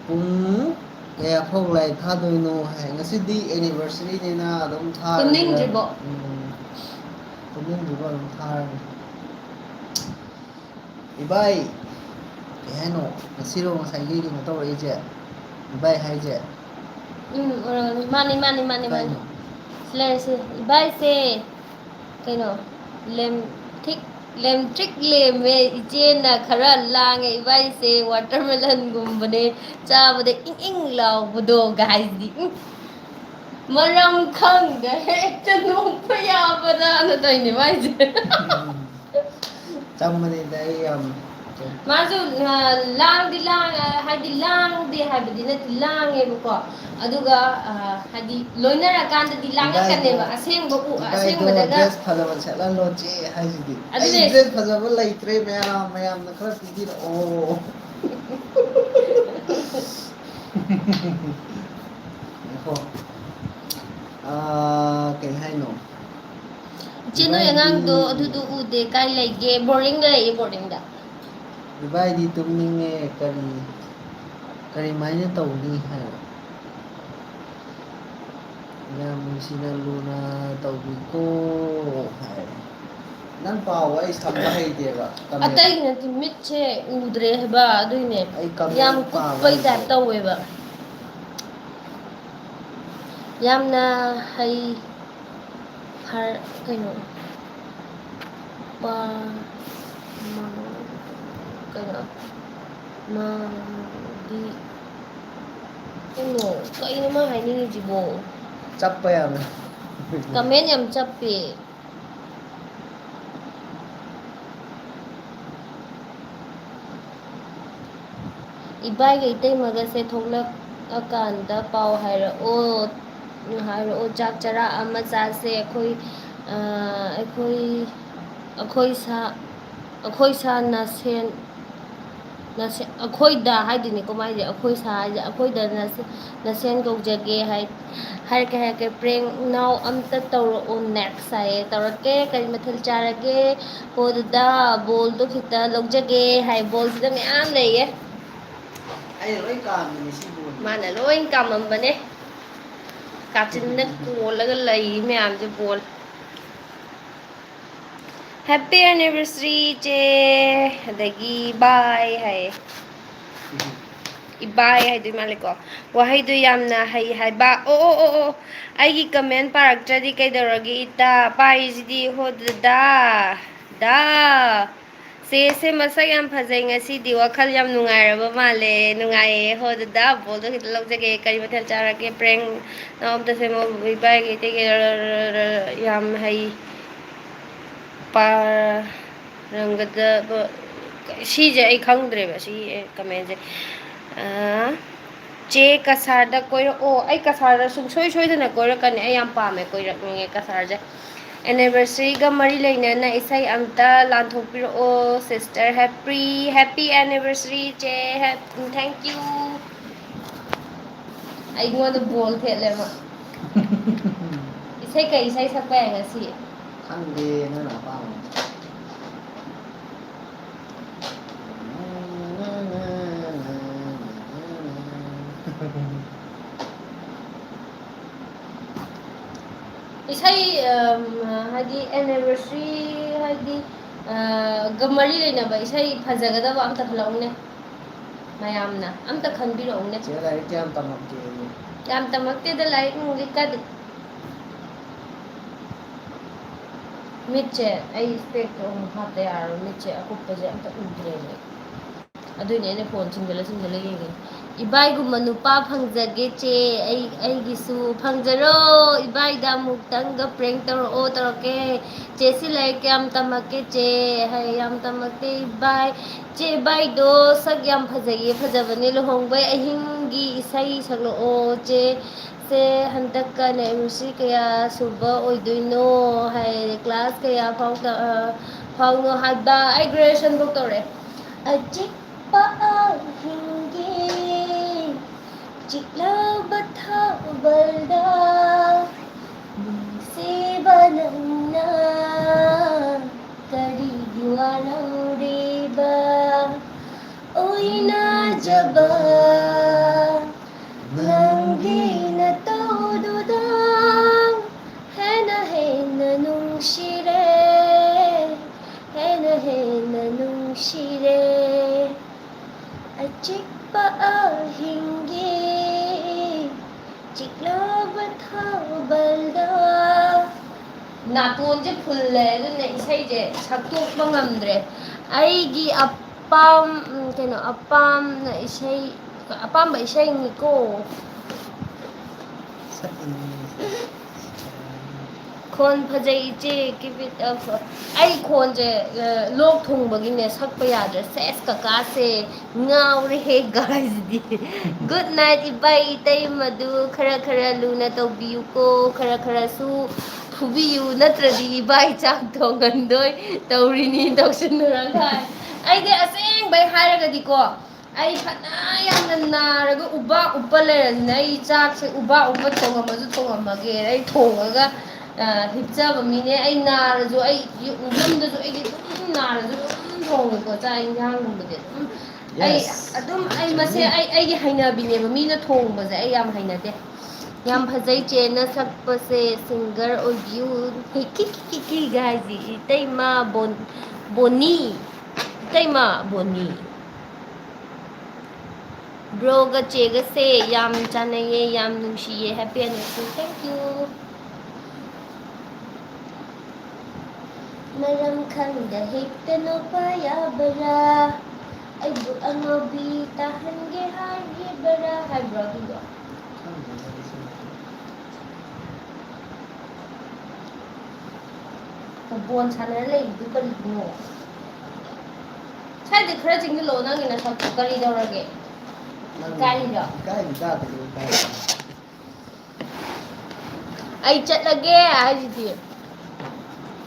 ꯄꯨꯡ ꯀꯌꯥ ꯐꯥꯎ live ꯊꯥꯗꯣꯏꯅꯣ ꯍꯥꯏ꯫ ꯉꯁꯤꯗꯤ anniversary ꯅꯤꯅ ꯑꯗꯨꯝ ꯊꯥꯔꯁꯤꯔ? ꯇꯨꯝꯅꯤꯡꯗ꯭ꯔꯤꯕꯣ? ꯎꯝ꯫ ꯈꯣꯝꯖꯤꯟꯗꯨꯕ ꯑꯗꯨꯝ ꯊꯥꯔꯒꯦ꯫ ꯏꯕꯥꯏ, ꯀꯩ ꯍꯥꯏꯅꯣ? ꯉꯁꯤꯔꯣ ꯉꯁꯥꯏꯒꯤ ꯀꯩꯅꯣ ꯇꯧꯔꯛꯏꯁꯦ? ꯏꯕꯥꯏ ꯍꯥꯏꯁꯦ? ꯎꯝ, ꯑꯣꯏꯔꯝꯒꯅꯤ꯫ ꯃꯥꯅꯤ, ꯃꯥꯅꯤ, ꯃꯥꯅꯤ, ꯃꯥꯅꯤ꯫ ꯀꯩꯅꯣ? ꯁꯤ ꯂꯩꯔꯁꯤ꯫ ꯏꯕꯥꯏꯁꯦ ꯀꯩꯅꯣ? ꯂꯦꯝ-, ꯊꯤꯛ-, ꯂꯦꯝꯇ꯭ꯔꯤꯛ ꯂꯦꯝꯃꯦ꯫ ꯏꯆꯦꯅ ꯈꯔ ꯂꯥꯡꯉꯦ꯫ ꯏꯕꯥꯏꯁꯦ watermelon ꯒꯨꯝꯕꯅꯦ꯫ ꯆꯥꯕꯗ ꯏꯪ ꯏꯪ ꯂꯥꯎꯕꯗꯣ ꯒꯥꯏꯁꯤꯗꯤ꯫ ꯎꯝ꯫ ꯃꯔꯝ ꯈꯪꯗ ꯍꯦꯛꯇ ꯅꯣꯛꯄ ꯌꯥꯕꯗꯅ ꯇꯧꯔꯤꯅꯦ ꯃꯥꯏꯁꯦ꯫ ꯎꯝ꯫ ꯆꯝꯕꯅꯤꯗ ꯑꯩ ꯌꯥꯝ꯫ ꯃꯥꯁꯨ, ꯑ, ꯂꯥꯡꯗꯤ ꯂꯥꯡ-, ꯑ, ꯍꯥꯏꯗꯤ ꯂꯥꯡꯗꯦ ꯍꯥꯏꯕꯗꯤ ꯅꯠꯇꯦ, ꯂꯥꯡꯉꯦꯕꯀꯣ꯫ ꯑꯗꯨꯒ, ꯑ, ꯍꯥꯏꯗꯤ ꯂꯣꯏꯅꯔꯀꯥꯟꯗꯗꯤ ꯂꯥꯡꯉꯛꯀꯅꯦꯕ꯫ ꯏꯕꯥꯏꯗꯣ, ꯑꯁꯦꯡꯕ ꯎ-, ꯏꯕꯥꯏꯗꯣ ꯑꯁꯦꯡꯕꯗꯅ dress ꯐꯖꯕ ꯁꯦꯠꯍꯜꯂꯣ ꯆꯦ ꯍꯥꯏꯁꯤꯗꯤ꯫ ꯑꯗꯨꯅꯦ꯫ ꯑꯩ dress ꯐꯖꯕ ꯂꯩꯇ꯭ꯔꯦ ꯃꯌꯥꯝ, ꯃꯌꯥꯝꯅ ꯈꯔ ꯄꯤꯕꯤꯔꯛꯑꯣ꯫ ꯉꯥꯏꯈꯣ꯫ ꯑꯥ, ꯀꯩ ꯍꯥꯏꯅꯣ? ꯏꯆꯦ, ꯅꯣꯏ ꯏꯕꯥꯏꯗꯤ ꯑꯉꯥꯡꯗꯣ ꯑꯗꯨꯗꯣ ꯎꯗꯦ, ꯀꯥꯏ ꯂꯩꯒꯦ? Boarding ꯗ ꯂꯩꯌꯦ, boarding ꯗ꯫ ꯏꯕꯥꯏꯗꯤ ꯇꯨꯝꯅꯤꯡꯉꯦ, ꯀꯔꯤ, ꯀꯔꯤꯃꯥꯏꯅ ꯇꯧꯅꯤ ꯍꯥꯏꯕ? ꯌꯥꯝ ꯅꯨꯡꯁꯤꯅ ꯂꯨꯅ ꯇꯧꯕꯤꯀꯣ ꯍꯥꯏ꯫ ꯅꯪ ꯄꯥꯎ ꯑꯩ ꯁꯝꯕ ꯍꯩꯇꯦꯕ, ꯀꯃꯦꯟ꯫ ꯑꯇꯩꯒꯤ ꯅꯠꯇꯦ, ꯃꯤꯠꯁꯦ ꯎꯗ꯭ꯔꯦ ꯍꯥꯏꯕ, ꯑꯗꯨꯏꯅꯦ꯫ ꯑꯩ ꯀꯃꯦꯟ ꯌꯥꯝ ꯄꯥꯕ ꯀꯨꯞꯄꯩ ꯍꯩꯇꯦ꯫ Type ꯇꯧꯋꯦꯕ꯫ ꯌꯥꯝꯅ ꯍꯩ ꯐꯔ-, ꯀꯩꯅꯣ, ꯄ-, ꯃ-, ꯀꯩꯅꯣ, ꯃ-, ꯗꯤ-, ꯀꯩꯅꯣ, ꯀꯩꯅꯣ ꯃꯥ ꯍꯥꯏꯅꯤꯡꯉꯤꯁꯤꯕꯣ? ꯆꯞꯄ ꯌꯥꯝꯅ꯫ Comment ꯌꯥꯝ ꯆꯞꯄꯦ꯫ ꯏꯕꯥꯏꯒ ꯏꯇꯩꯃꯒꯁꯦ ꯊꯣꯛꯂꯛꯑꯀꯥꯟꯗ ꯄꯥꯎ ꯍꯥꯏꯔꯛꯑꯣ, ꯍꯥꯏꯔꯛꯑꯣ꯫ ꯆꯥꯛ ꯆꯔꯥ ꯑꯃ ꯆꯥꯁꯦ꯫ ꯑꯩꯈꯣꯏ, ꯑ, ꯑꯩꯈꯣꯏ, ꯑꯩꯈꯣꯏ ꯁꯥ, ꯑꯩꯈꯣꯏ ꯁꯥ ꯅꯁꯦꯟ, ꯅꯁꯦ-, ꯑꯩꯈꯣꯏꯗ ꯍꯥꯏꯗꯣꯏꯅꯤꯀꯣ ꯃꯥꯏꯁꯦ, ꯑꯩꯈꯣꯏ ꯁꯥ ꯍꯥꯏꯁꯦ, ꯑꯩꯈꯣꯏꯗ ꯅꯁꯦ-, ꯅꯁꯦꯟ ꯀꯧꯖꯒꯦ ꯍꯥꯏ꯫ ꯍꯥꯏꯔꯛꯀꯦ, ꯍꯥꯏꯔꯛꯀꯦ꯫ Prank now ꯑꯝꯇ ꯇꯧꯔꯛꯑꯣ next ꯍꯥꯏꯌꯦ꯫ ꯇꯧꯔꯛꯀꯦ꯫ ꯀꯔꯤ ꯃꯊꯦꯜ ꯆꯥꯔꯒꯦ? ꯑꯣ ꯗꯗꯥ, ball ꯗꯣ ꯈꯤꯇ ꯂꯧꯖꯒꯦ ꯍꯥꯏ꯫ Ball ꯁꯤꯗ ꯃꯌꯥꯝ ꯂꯩꯌꯦ꯫ ꯑꯩꯅ ꯂꯣꯏ ꯀꯥꯝꯃꯤꯅꯦ ꯁꯤ ball ꯗꯣ꯫ ꯃꯥꯅ ꯂꯣꯏ ꯀꯥꯝꯃꯝꯕꯅꯦ꯫ ꯀꯥꯆꯤꯟꯗ ꯀꯣꯜꯂꯒ ꯂꯩ ꯃꯌꯥꯝꯁꯦ ball꯫ Happy anniversary ꯏꯆꯦ꯫ ꯑꯗꯒꯤ bye ꯍꯥꯏꯌꯦ꯫ ꯏꯕꯥꯏ ꯍꯥꯏꯗꯣꯏ ꯃꯥꯜꯂꯦꯀꯣ꯫ ꯋꯥꯍꯩꯗꯣ ꯌꯥꯝꯅ ꯍꯩ ꯍꯥꯏꯕ꯫ ꯑꯣ, ꯑꯣ, ꯑꯣ, ꯑꯣ꯫ ꯑꯩꯒꯤ comment ꯄꯥꯔꯛꯇ꯭ꯔꯗꯤ ꯀꯩꯗꯧꯔꯒꯦ ꯏꯇꯥ? ꯄꯥꯏꯔꯤꯁꯤꯗꯤ ꯍꯣ ꯗꯗꯥ꯫ ꯗꯥ꯫ ꯆꯦꯁꯦ ꯃꯁꯛ ꯌꯥꯝ ꯐꯖꯩ ꯉꯁꯤꯗꯤ꯫ ꯋꯥꯈꯜ ꯌꯥꯝ ꯅꯨꯡꯉꯥꯏꯔꯕ ꯃꯥꯜꯂꯦ꯫ ꯅꯨꯡꯉꯥꯏꯌꯦ꯫ ꯍꯣ ꯗꯗꯥ, ballꯗꯣ ꯈꯤꯇ ꯂꯧꯖꯒꯦ꯫ ꯀꯔꯤ ꯃꯊꯦꯜ ꯆꯥꯔꯒꯦ? Prank ꯅꯣ ꯑꯝꯇ ꯁꯦꯝꯃꯣ꯫ ꯏꯕꯥꯏꯒꯤ ꯏꯇꯩꯒꯤ ꯌꯥꯝ ꯍꯩ꯫ ꯄꯥꯔꯝꯒꯗꯕ, ꯁꯤꯁꯦ ꯑꯩ ꯈꯪꯗ꯭ꯔꯦꯕ, ꯁꯤ commentꯁꯦ꯫ ꯑꯥ, ꯆꯦ ꯀꯁꯥꯔꯗ ꯀꯣꯏꯔꯛꯑꯣ꯫ ꯑꯩ ꯀꯁꯥꯔꯗ ꯁꯨꯡꯁꯣꯏ ꯁꯣꯏꯗꯅ ꯀꯣꯏꯔꯛꯀꯅꯤ꯫ ꯑꯩ ꯌꯥꯝ ꯄꯥꯝꯃꯦ, ꯀꯣꯏꯔꯛꯅꯤꯡꯉꯦ ꯀꯁꯥꯔꯁꯦ꯫ Anniversaryꯒ ꯃꯔꯤ ꯂꯩꯅꯅ ꯏꯁꯩ ꯑꯝꯇ ꯂꯥꯟꯊꯣꯛꯄꯤꯔꯛꯑꯣ sister꯫ Happy, happy anniversary ꯏꯆꯦ꯫ Hap-, thank you꯫ ꯑꯩꯉꯣꯟꯗ ball ꯊꯦꯠꯂꯦ ꯃꯥ꯫ ꯏꯁꯩ ꯀꯩ ꯏꯁꯩ ꯁꯛꯄ ꯌꯥꯏ ꯉꯁꯤ? ꯈꯪꯗꯦ, ꯅꯪꯅ ꯑꯄꯥꯝꯕ꯫ ꯏꯁꯩ, ꯑꯝ, ꯍꯥꯏꯗꯤ anniversary, ꯍꯥꯏꯗꯤ, ꯑ, ꯒ ꯃꯔꯤ ꯂꯩꯅꯕ ꯏꯁꯩ ꯐꯖꯒꯗꯕ ꯑꯝꯇ ꯈꯜꯂꯛꯎꯅꯦ꯫ ꯃꯌꯥꯝꯅ ꯑꯝꯇ ꯈꯟꯕꯤꯔꯛꯎꯅꯦ꯫ ꯆꯦ, ꯂꯥꯏꯔꯤꯛ ꯀꯌꯥꯝ ꯇꯝꯃꯛꯀꯦ? ꯌꯥꯝ ꯇꯝꯃꯛꯇꯦꯗ, ꯂꯥꯏꯔꯤꯛ ꯅꯨꯡꯗꯤ ꯀꯗꯤ꯫ ꯃꯤꯠꯁꯦ, ꯑꯩ specꯇꯣ ꯑꯃꯨꯛ ꯍꯥꯞꯇ ꯌꯥꯔꯔꯣꯏ, ꯃꯤꯠꯁꯦ ꯑꯀꯨꯞꯄꯁꯦ ꯑꯝꯇ ꯎꯗ꯭ꯔꯦꯕ ꯑꯩ꯫ ꯑꯗꯨꯏꯅꯦ ꯑꯩꯅ phone ꯆꯤꯡꯖꯜꯂ ꯆꯤꯡꯖꯜꯂ ꯌꯦꯡꯉꯤꯅꯦ꯫ ꯏꯕꯥꯏꯒꯨꯝꯕ ꯅꯨꯄꯥ ꯐꯪꯖꯒꯦ ꯆꯦ, ꯑꯩ, ꯑꯩꯒꯤꯁꯨ ꯐꯪꯖꯔꯣ꯫ ꯏꯕꯥꯏꯗ ꯑꯃꯨꯛꯇꯪꯒ prank ꯇꯧꯔꯛꯑꯣ, ꯇꯧꯔꯛꯀꯦ꯫ ꯆꯦ ꯁꯤ ꯂꯥꯏꯔꯤꯛ ꯌꯥꯝ ꯇꯝꯃꯛꯀꯦ ꯆꯦ, ꯍꯥꯏ, ꯌꯥꯝ ꯇꯝꯃꯛꯇꯦ ꯏꯕꯥꯏ꯫ ꯆꯦ ꯏꯕꯥꯏꯗꯣ ꯁꯛ ꯌꯥꯝ ꯐꯖꯩꯌꯦ, ꯐꯖꯕꯅꯦ꯫ ꯂꯨꯍꯣꯡꯕꯩ ꯑꯍꯤꯡꯒꯤ ꯏꯁꯩ ꯁꯛꯂꯛꯑꯣ ꯆꯦ꯫ ꯁꯦ ꯍꯟꯗꯛꯀ anniversary ꯀꯌꯥ ꯁꯨꯕ ꯑꯣꯏꯗꯣꯏꯅꯣ ꯍꯥꯏ, class ꯀꯌꯥ ꯐꯥꯎ ꯇ-, ꯑ, ꯐꯥꯎꯅꯣ ꯍꯥꯏꯕ? ꯑꯩ graduation ꯐꯥꯎ ꯇꯧꯔꯦ꯫ ꯑꯆꯤꯛꯄ ꯑꯍꯤꯡꯒꯤ ꯆꯤꯛꯂꯕ ꯊꯥꯕꯜꯗ ꯅꯨꯡꯁꯤꯕ ꯅꯪꯅ ꯀꯔꯤꯒꯤ ꯋꯥꯔꯧꯔꯤꯕ? ꯑꯣꯏꯅꯖꯕ ꯅꯪꯒꯤ ꯅꯇꯧꯗꯨꯗ ꯍꯦꯟꯅ ꯍꯦꯟꯅ ꯅꯨꯡꯁꯤꯔꯦ꯫ ꯆꯤꯛꯄ ꯑꯍꯤꯡꯒꯤ ꯆꯤꯛꯂꯕ ꯊꯥꯕꯜꯗ꯫ ꯅꯥꯇꯣꯟꯁꯦ ꯐꯨꯜꯂꯦ, ꯑꯗꯨꯅ ꯏꯁꯩꯁꯦ ꯁꯛꯇꯣꯛꯄ ꯉꯝꯗ꯭ꯔꯦ꯫ ꯑꯩꯒꯤ ꯑꯄꯥꯝ ꯀꯩꯅꯣ ꯑꯄꯥꯝꯅ ꯏꯁꯩ ꯑꯄꯥꯝꯕ ꯏꯁꯩꯅꯤꯀꯣ꯫ ꯈꯣꯟ ꯐꯖꯩ ꯏꯆꯦ, keep it up꯫ ꯑꯩ ꯈꯣꯟꯁꯦ ꯂꯣꯛ ꯊꯨꯡꯕꯒꯤꯅꯦ ꯁꯛꯄ ꯌꯥꯗ꯭ꯔꯦ꯫ ꯁꯦꯁ ꯀꯀꯥꯁꯦ ꯉꯥꯎꯔꯦꯍꯦ ꯒꯥꯏꯁꯤꯗꯤ꯫ Good night ꯏꯕꯥꯏ ꯏꯇꯩꯃꯗꯨ ꯈꯔ ꯈꯔ ꯂꯨꯅ ꯇꯧꯕꯤꯌꯨꯀꯣ, ꯈꯔ ꯈꯔꯁꯨ ꯐꯨꯕꯤꯌꯨ, ꯅꯠꯇ꯭ꯔꯗꯤ ꯏꯕꯥꯏ ꯆꯥꯛ ꯊꯣꯡꯍꯟꯗꯣꯏ ꯇꯧꯔꯤꯅꯤ ꯇꯧꯁꯤꯟꯅꯔꯒ꯫ ꯑꯩꯗꯤ ꯑꯁꯦꯡꯕꯩ ꯍꯥꯏꯔꯒꯗꯤꯀꯣ, ꯑꯩ ꯐꯅ ꯌꯥꯝꯅ ꯅꯥꯔꯒ ꯎꯕꯥꯛ ꯎꯞꯄ ꯂꯩꯔꯅꯤꯅ ꯑꯩ ꯆꯥꯛꯁꯦ ꯎꯕꯥꯛ ꯎꯞꯄ ꯊꯣꯡꯉꯝꯃꯁꯨ ꯊꯣꯡꯉꯝꯃꯒꯦ꯫ ꯑꯩ ꯊꯣꯡꯉꯒ ꯍꯤꯞꯆꯕ ꯃꯤꯅꯦ꯫ ꯑꯩ ꯅꯥꯔꯁꯨ ꯑꯩ ꯌꯨꯝꯗꯁꯨ ꯑꯩꯗꯤ ꯑꯗꯨꯝ ꯅꯥꯔꯁꯨ ꯑꯗꯨꯝ ꯊꯣꯡꯉꯦꯀꯣ ꯆꯥꯛ ꯌꯦꯟꯁꯥꯡꯒꯨꯝꯕꯗꯤ ꯑꯗꯨꯝ꯫ ꯑꯩ ꯑꯗꯨꯝ ꯑꯩ ꯃꯁꯦ ꯑꯩ ꯑꯩꯒꯤ ꯍꯩꯅꯕꯤꯅꯦꯕ ꯃꯤꯅ ꯊꯣꯡꯕꯁꯦ ꯑꯩ ꯌꯥꯝ ꯍꯩꯅꯗꯦ꯫ ꯌꯥꯝ ꯐꯖꯩ ꯆꯦꯅ ꯁꯛꯄꯁꯦ꯫ Singer ꯑꯣꯏꯕꯤꯌꯨ꯫ ꯍꯤꯀꯤ ꯀꯤꯀꯤ ꯀꯤꯒ ꯍꯥꯏꯁꯤ ꯏꯇꯩꯃ ꯕꯣꯅꯤ꯫ ꯏꯇꯩꯃ ꯕꯣꯅꯤ꯫ ꯕ꯭ꯔꯣꯒ ꯆꯦꯒꯁꯦ ꯌꯥꯝ ꯆꯥꯟꯅꯩꯌꯦ, ꯌꯥꯝ ꯅꯨꯡꯁꯤꯌꯦ꯫ Happy anniversary, thank you꯫ ꯃꯔꯝ ꯈꯪꯗ ꯍꯦꯛꯇ ꯅꯣꯛꯄ ꯌꯥꯕ꯭ꯔꯥ? ꯑꯩꯕꯨ ꯑꯉꯥꯎꯕꯤ ꯇꯥꯍꯟꯒꯦ ꯍꯥꯏꯔꯤꯕ꯭ꯔꯥ ꯍꯥꯏꯕ꯭ꯔꯣ ꯑꯗꯨꯗꯣ? ꯕꯣꯟ ꯁꯥꯟꯅꯔ ꯂꯩꯕꯗꯨ ꯀꯔꯤꯒꯤꯅꯣ? ꯁ꯭ꯋꯥꯏꯗ ꯈꯔ ꯆꯤꯡꯁꯤꯜꯂꯛꯑꯣ, ꯅꯪꯒꯤ ꯅꯁꯛꯇꯨ ꯀꯔꯤ ꯇꯧꯔꯒꯦ? ꯏꯀꯥꯏꯔꯤꯔꯣ? ꯏꯀꯥꯏꯕ ꯇꯥꯗꯕ ꯏꯀꯥꯏꯕ꯫ ꯑꯩ ꯆꯠꯂꯒꯦ ꯍꯥꯏꯁꯤꯗꯤ꯫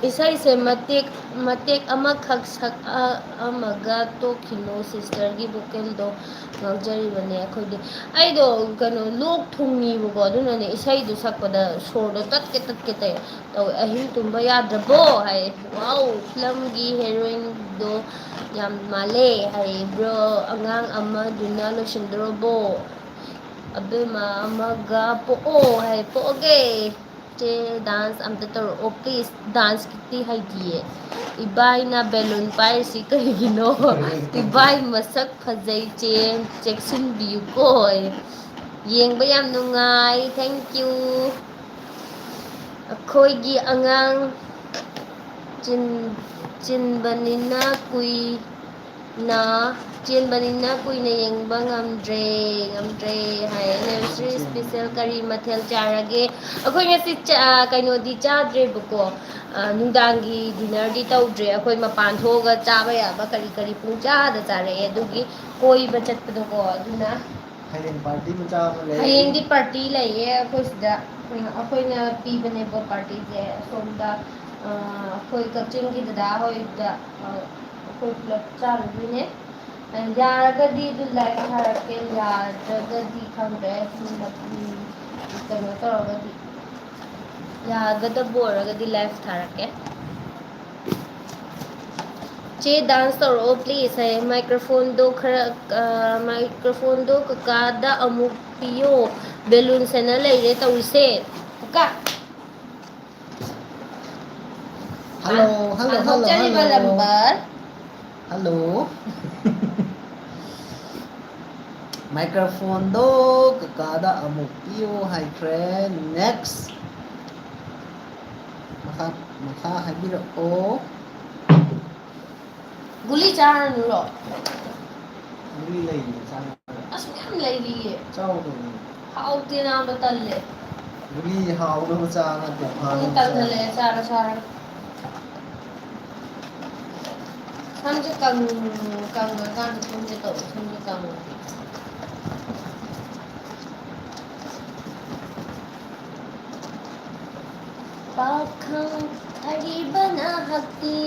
ꯏꯁꯩꯁꯦ ꯃꯇꯦꯛ ꯃꯇꯦꯛ ꯑꯃꯈꯛ ꯁꯛꯑꯝꯃꯒ ꯇꯣꯛꯈꯤꯅꯨ, ꯁꯤꯁꯇꯔꯒꯤ ꯚꯣꯀꯦꯜꯗꯣ ꯉꯥꯎꯖꯔꯤꯕꯅꯦ ꯑꯩꯈꯣꯏꯗꯤ꯫ ꯑꯩꯗꯣ ꯀꯩꯅꯣ ꯂꯣꯛ ꯊꯨꯡꯉꯤꯕꯀꯣ, ꯑꯗꯨꯅꯅꯦ ꯏꯁꯩꯗꯣ ꯁꯛꯄꯗ ꯁꯣꯔꯗꯣ ꯇꯠꯀꯦ ꯇꯠꯀꯦ ꯇꯧꯋꯦ꯫ ꯇꯧꯋꯦ꯫ "ꯑꯍꯤꯡ ꯇꯨꯝꯕ ꯌꯥꯗ꯭ꯔꯕꯣ?" ꯍꯥꯏ꯫ "ꯋꯥꯎ, ꯐꯤꯂꯝꯒꯤ ꯍꯦꯔꯣꯏꯟꯗꯣ ꯌꯥꯝ ꯃꯥꯜꯂꯦ" ꯍꯥꯏ꯫ "ꯕ꯭ꯔꯣ, ꯑꯉꯥꯡ ꯑꯃꯗꯨꯅ ꯂꯣꯏꯁꯤꯟꯗ꯭ꯔꯣꯕꯣ?" "ꯑꯕꯦꯝꯃ ꯑꯃꯒ ꯄꯣꯛꯑꯣ" ꯍꯥꯏ꯫ ꯄꯣꯛꯑꯒꯦ꯫ ꯆꯦ, dance ꯑꯝꯇ ꯇꯧꯔꯛꯑꯣ please. Danceꯀꯤꯗꯤ ꯍꯩꯇꯤꯌꯦ꯫ ꯏꯕꯥꯏꯅ balloon ꯄꯥꯏꯔꯤꯁꯤ ꯀꯩꯒꯤꯅꯣ? ꯏꯕꯥꯏ ꯃꯁꯛ ꯐꯖꯩ ꯆꯦ, ꯆꯦꯛꯁꯤꯟꯕꯤꯌꯨꯀꯣ꯫ ꯌꯦꯡꯕ ꯌꯥꯝ ꯅꯨꯡꯉꯥꯏ, thank you꯫ ꯑꯩꯈꯣꯏꯒꯤ ꯑꯉꯥꯡ ꯆꯤꯟ-, ꯆꯤꯟꯕꯅꯤꯅ ꯀꯨꯏ-, ꯅ ꯆꯦꯟꯕꯅꯤꯅ ꯀꯨꯏꯅ ꯌꯦꯡꯕ ꯉꯝꯗ꯭ꯔꯦ, ꯉꯝꯗ꯭ꯔꯦ ꯍꯥꯏ꯫ Anniversary special ꯀꯔꯤ ꯃꯊꯦꯜ ꯆꯥꯔꯒꯦ? ꯑꯩꯈꯣꯏ ꯉꯁꯤ ꯆꯥ-, ꯀꯩꯅꯣꯗꯤ ꯆꯥꯗ꯭ꯔꯦꯕꯀꯣ꯫ ꯑ, ꯅꯨꯡꯗꯥꯡꯒꯤ dinnerꯗꯤ ꯇꯧꯗ꯭ꯔꯦ꯫ ꯑꯩꯈꯣꯏ ꯃꯄꯥꯟ ꯊꯣꯛꯑꯒ ꯆꯥꯕ ꯌꯥꯕ ꯀꯔꯤ ꯀꯔꯤ ꯄꯨꯡꯆꯥꯗ ꯆꯥꯔꯛꯑꯦ꯫ ꯑꯗꯨꯒꯤ ꯀꯣꯏꯕ ꯆꯠꯄꯗꯣꯀꯣ꯫ ꯑꯗꯨꯅ ꯍꯌꯦꯡ party ꯃꯆꯥ ꯑꯃ ꯂꯩ꯫ ꯍꯌꯦꯡꯗꯤ party ꯂꯩꯌꯦ ꯑꯩꯈꯣꯏ ꯁꯤꯗ꯫ ꯑꯩꯈꯣꯏꯅ ꯄꯤꯕꯅꯦꯕ partyꯁꯦ꯫ ꯑꯁꯣꯝꯗ, ꯑ, ꯑꯩꯈꯣꯏ ꯀꯛꯆꯤꯡꯒꯤ ꯗꯗꯥ ꯍꯣꯏꯗ, ꯑ, ꯑꯩꯈꯣꯏ ꯄꯨꯂꯞ ꯆꯥꯔꯨꯗꯣꯏꯅꯦ꯫ ꯑ, ꯌꯥꯔꯒꯗꯤ ꯑꯗꯨ live ꯊꯥꯔꯛꯀꯦ, ꯌꯥꯗ꯭ꯔꯒꯗꯤ ꯈꯪꯗ꯭ꯔꯦ꯫ ꯎꯝ, ꯎꯝ, ꯀꯩꯅꯣ ꯇꯧꯔꯒꯗꯤ, ꯌꯥꯒꯗꯕ ꯑꯣꯏꯔꯒꯗꯤ live ꯊꯥꯔꯛꯀꯦ꯫ ꯆꯦ, dance ꯇꯧꯔꯛꯑꯣ please ꯍꯥꯏꯌꯦ꯫ Microphoneꯗꯣ ꯈꯔ, ꯑ, microphoneꯗꯣ ꯀꯀꯥꯗ ꯑꯃꯨꯛ ꯄꯤꯌꯣ꯫ Balloon ꯁꯦꯟꯅ ꯂꯩꯔꯦ ꯇꯧꯔꯤꯁꯦ꯫ ꯀꯀꯥ꯫ Hello, hello, hello, ꯍꯟꯗꯣꯛꯆꯔꯤꯕ hello꯫ Number꯫ Hello꯫ Microphoneꯗꯣ ꯀꯀꯥꯗ ꯑꯃꯨꯛ ꯄꯤꯌꯣ ꯍꯥꯏꯈ꯭ꯔꯦ꯫ Next꯫ ꯃꯈꯥ, ꯃꯈꯥ ꯍꯥꯏꯕꯤꯔꯛꯑꯣ꯫ ꯒꯨꯂꯤ ꯆꯥꯔꯅꯨꯔꯣ? ꯒꯨꯂꯤ ꯂꯩꯌꯦ, ꯆꯥꯔꯅꯨ꯫ ꯑꯁ, ꯃꯌꯥꯝ ꯂꯩꯔꯤꯌꯦ꯫ ꯆꯥꯎ ꯀꯩꯅꯣ꯫ ꯍꯥꯎꯇꯦ ꯅꯥꯕ, ꯇꯜꯂꯦ꯫ ꯒꯨꯂꯤ ꯍꯥꯎꯅꯕ ꯆꯥ ꯅꯠꯇꯦ, ꯎꯝ, ꯐꯥꯅꯕ ꯆꯥ꯫ ꯇꯜꯂꯦ, ꯆꯥꯔꯣ, ꯆꯥꯔꯣ꯫ ꯁꯝꯁꯦ ꯀꯪ-, ꯀꯪꯉꯀꯥꯟꯗ ꯁꯝꯁꯦ ꯇꯧ, ꯁꯝꯁꯦ ꯀꯪꯉꯗꯤ꯫ ꯄꯥꯈꯪ ꯑꯔꯤꯕ ꯅꯍꯥꯛꯇꯤ꯫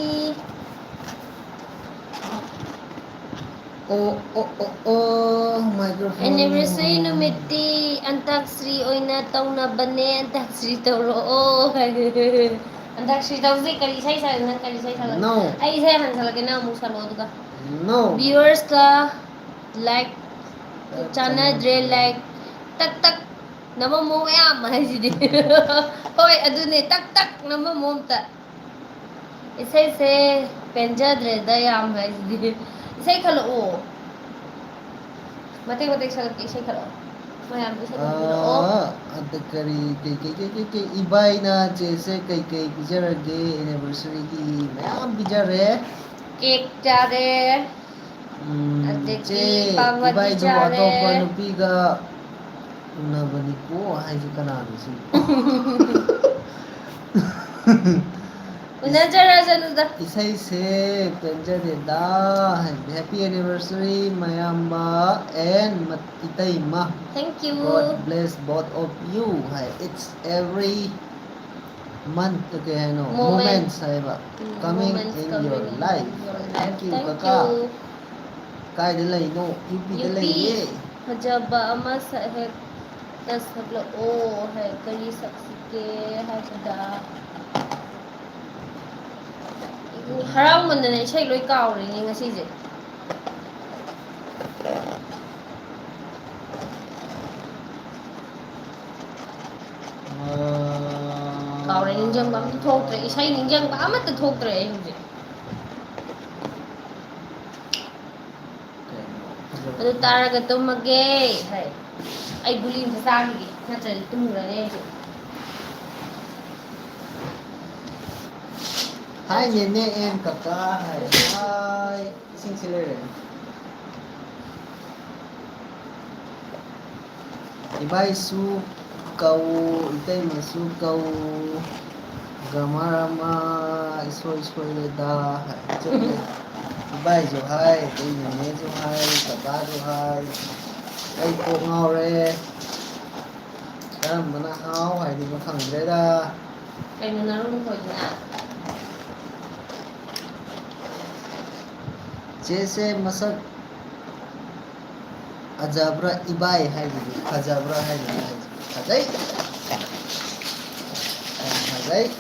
ꯑꯣ, ꯑꯣ, ꯑꯣ, ꯑꯣ, microphone꯫ Anniversary ꯅꯨꯃꯤꯠꯇꯤ ꯑꯟꯇꯥꯛꯁ꯭ꯔꯤ ꯑꯣꯏꯅ ꯇꯧꯅꯕꯅꯦ, ꯑꯟꯇꯥꯛꯁ꯭ꯔꯤ ꯇꯧꯔꯛꯑꯣ꯫ ꯑꯟꯇꯥꯛꯁ꯭ꯔꯤ ꯇꯧꯁꯤ, ꯀꯔꯤ ꯏꯁꯩ ꯁꯛ-, ꯅꯪ ꯀꯔꯤ ꯏꯁꯩ ꯁꯛꯂꯛ-, No꯫ ꯑꯩ ꯏꯁꯩ ꯍꯥꯟꯅ ꯁꯛꯂꯛꯀꯦ, ꯅꯪ ꯑꯃꯨꯛ ꯁꯛꯂꯛꯑꯣ ꯑꯗꯨꯒ꯫ No꯫ Viewersꯀ like ꯆꯥꯟꯅꯗ꯭ꯔꯦ, like ꯇꯛ ꯇꯛ꯫ ꯅꯃꯝꯃꯣ ꯃꯌꯥꯝ ꯍꯥꯏꯁꯤꯗꯤ꯫ ꯍꯣꯏ, ꯑꯗꯨꯅꯦ, ꯇꯛ ꯇꯛ ꯅꯃꯝꯃꯣ ꯑꯝꯇ꯫ ꯏꯁꯩꯁꯦ ꯄꯦꯟꯖꯗ꯭ꯔꯦꯗ ꯌꯥꯝ ꯍꯥꯏꯁꯤꯗꯤ꯫ ꯏꯁꯩ ꯈꯜꯂꯛꯑꯣ꯫ ꯃꯇꯦꯛ ꯃꯇꯦꯛ ꯁꯛꯂꯛꯀꯦ, ꯏꯁꯩ ꯈꯜꯂꯛꯑꯣ꯫ ꯃꯌꯥꯝꯁꯨ ꯁꯛꯂꯛꯄꯤꯔꯛꯑꯣ꯫ ꯑꯥ, ꯑꯗ ꯀꯔꯤ, ꯀꯩ, ꯀꯩ, ꯀꯩ, ꯀꯩ, ꯀꯩ, ꯏꯕꯥꯏꯅ ꯆꯦꯁꯦ ꯀꯩ ꯀꯩ ꯄꯤꯖꯔꯒꯦ? Anniversary ꯒꯤ ꯃꯌꯥꯝ ꯄꯤꯖꯔꯦ꯫ ꯀꯦꯛ ꯆꯥꯔꯦ꯫ ꯎꯝ, ꯑꯗꯒꯤ ꯆꯦ, ꯄꯥꯎꯃꯗꯤ ꯏꯕꯥꯏꯗꯣ ꯆꯥꯔꯦ꯫ ꯑꯇꯣꯞꯄ ꯅꯨꯄꯤꯒ ꯎꯅꯕꯅꯤꯀꯣ ꯍꯥꯏꯁꯦ ꯀꯅꯥꯅꯣ ꯁꯤ? ꯎꯅꯖꯔꯖꯅꯨꯗ꯫ ꯏꯁꯩꯁꯦ ꯄꯦꯟꯖꯗꯦꯗ꯫ Happy anniversary ꯃꯌꯥꯝꯕ and ꯃ-, ꯏꯇꯩꯃ꯫ Thank you꯫ God bless both of you high. It's every month, ꯀꯩ ꯍꯥꯏꯅꯣ? Moment꯫ Moments ꯍꯥꯏꯕ꯫ ꯎꯝ, coming moments in your coming in life your high. Thank life꯫ You, thank ꯀꯀꯥ꯫ You꯫ ꯀꯥꯏꯗ ꯂꯩꯅꯣ? ꯌꯨ ꯄꯤꯗ U ꯄꯤ ꯂꯩꯌꯦ꯫ ꯐꯖꯕ ꯑꯃ ꯁꯛ-, ꯍꯦꯛꯇ ꯁꯛꯂꯛꯑꯣ ꯍꯥꯏ꯫ ꯀꯔꯤ ꯁꯛꯁꯤꯒꯦ ꯍꯥꯏꯕꯗ, ꯍꯔꯥꯎꯃꯟꯗꯅ ꯏꯁꯩ ꯂꯣꯏ ꯀꯥꯎꯔꯦꯅꯦ ꯉꯁꯤꯁꯦ꯫ ꯑꯥ꯫ ꯀꯥꯎꯔꯦ, ꯅꯤꯡꯁꯤꯡꯕ ꯑꯝꯇ ꯊꯣꯛꯇ꯭ꯔꯦ꯫ ꯏꯁꯩ ꯅꯤꯡꯁꯤꯡꯕ ꯑꯃꯠꯇ ꯊꯣꯛꯇ꯭ꯔꯦ ꯑꯩ ꯍꯧꯖꯤꯛ꯫ ꯀꯩꯅꯣ? ꯑꯗꯨ ꯇꯥꯔꯒ ꯇꯨꯝꯃꯒꯦ ꯍꯥꯏ꯫ ꯑꯩ ꯒꯨꯂꯤ ꯑꯝꯇ ꯆꯥꯈꯤꯒꯦ, ꯅꯠꯇ꯭ꯔꯗꯤ ꯇꯨꯝꯈ꯭ꯔꯅꯤ ꯑꯩꯁꯨ꯫ Hi, ꯅꯦꯅꯦ and ꯀꯀꯥ ꯍꯥꯏ꯫ Hi꯫ ꯏꯁꯤꯡꯁꯤ ꯂꯩꯔꯦ꯫ ꯏꯕꯥꯏꯁꯨ ꯀꯧ, ꯏꯇꯩꯃꯁꯨ ꯀꯧ, grammar ꯑꯃ ꯏꯁꯣꯏ ꯁꯣꯏꯔꯦꯗ ꯍꯥꯏ꯫ ꯆꯨꯝꯃꯦ꯫ ꯏꯕꯥꯏꯁꯨ ꯍꯥꯏ, ꯑꯗꯩ ꯅꯦꯅꯦꯁꯨ ꯍꯥꯏ, ꯀꯀꯥꯁꯨ ꯍꯥꯏ꯫ ꯑꯩ ꯀꯣꯛ ꯉꯥꯎꯔꯦ꯫ ꯀꯔꯝꯕꯅ ꯍꯥꯎ ꯍꯥꯏꯗꯣꯏꯅꯣ ꯈꯪꯗ꯭ꯔꯦꯗ꯫ ꯀꯩꯅꯣ ꯅꯔꯨꯝ ꯈꯣꯏꯗꯨꯅ? ꯆꯦꯁꯦ ꯃꯁꯛ ꯐꯖꯕ꯭ꯔꯥ ꯏꯕꯥꯏ ꯍꯥꯏꯗꯨꯗꯤ? ꯐꯖꯕ꯭ꯔꯥ ꯍꯥꯏꯗꯨꯗꯤ ꯍꯥꯏꯁꯦ꯫ ꯐꯖꯩ꯫ ꯌꯥꯝ ꯐꯖꯩ꯫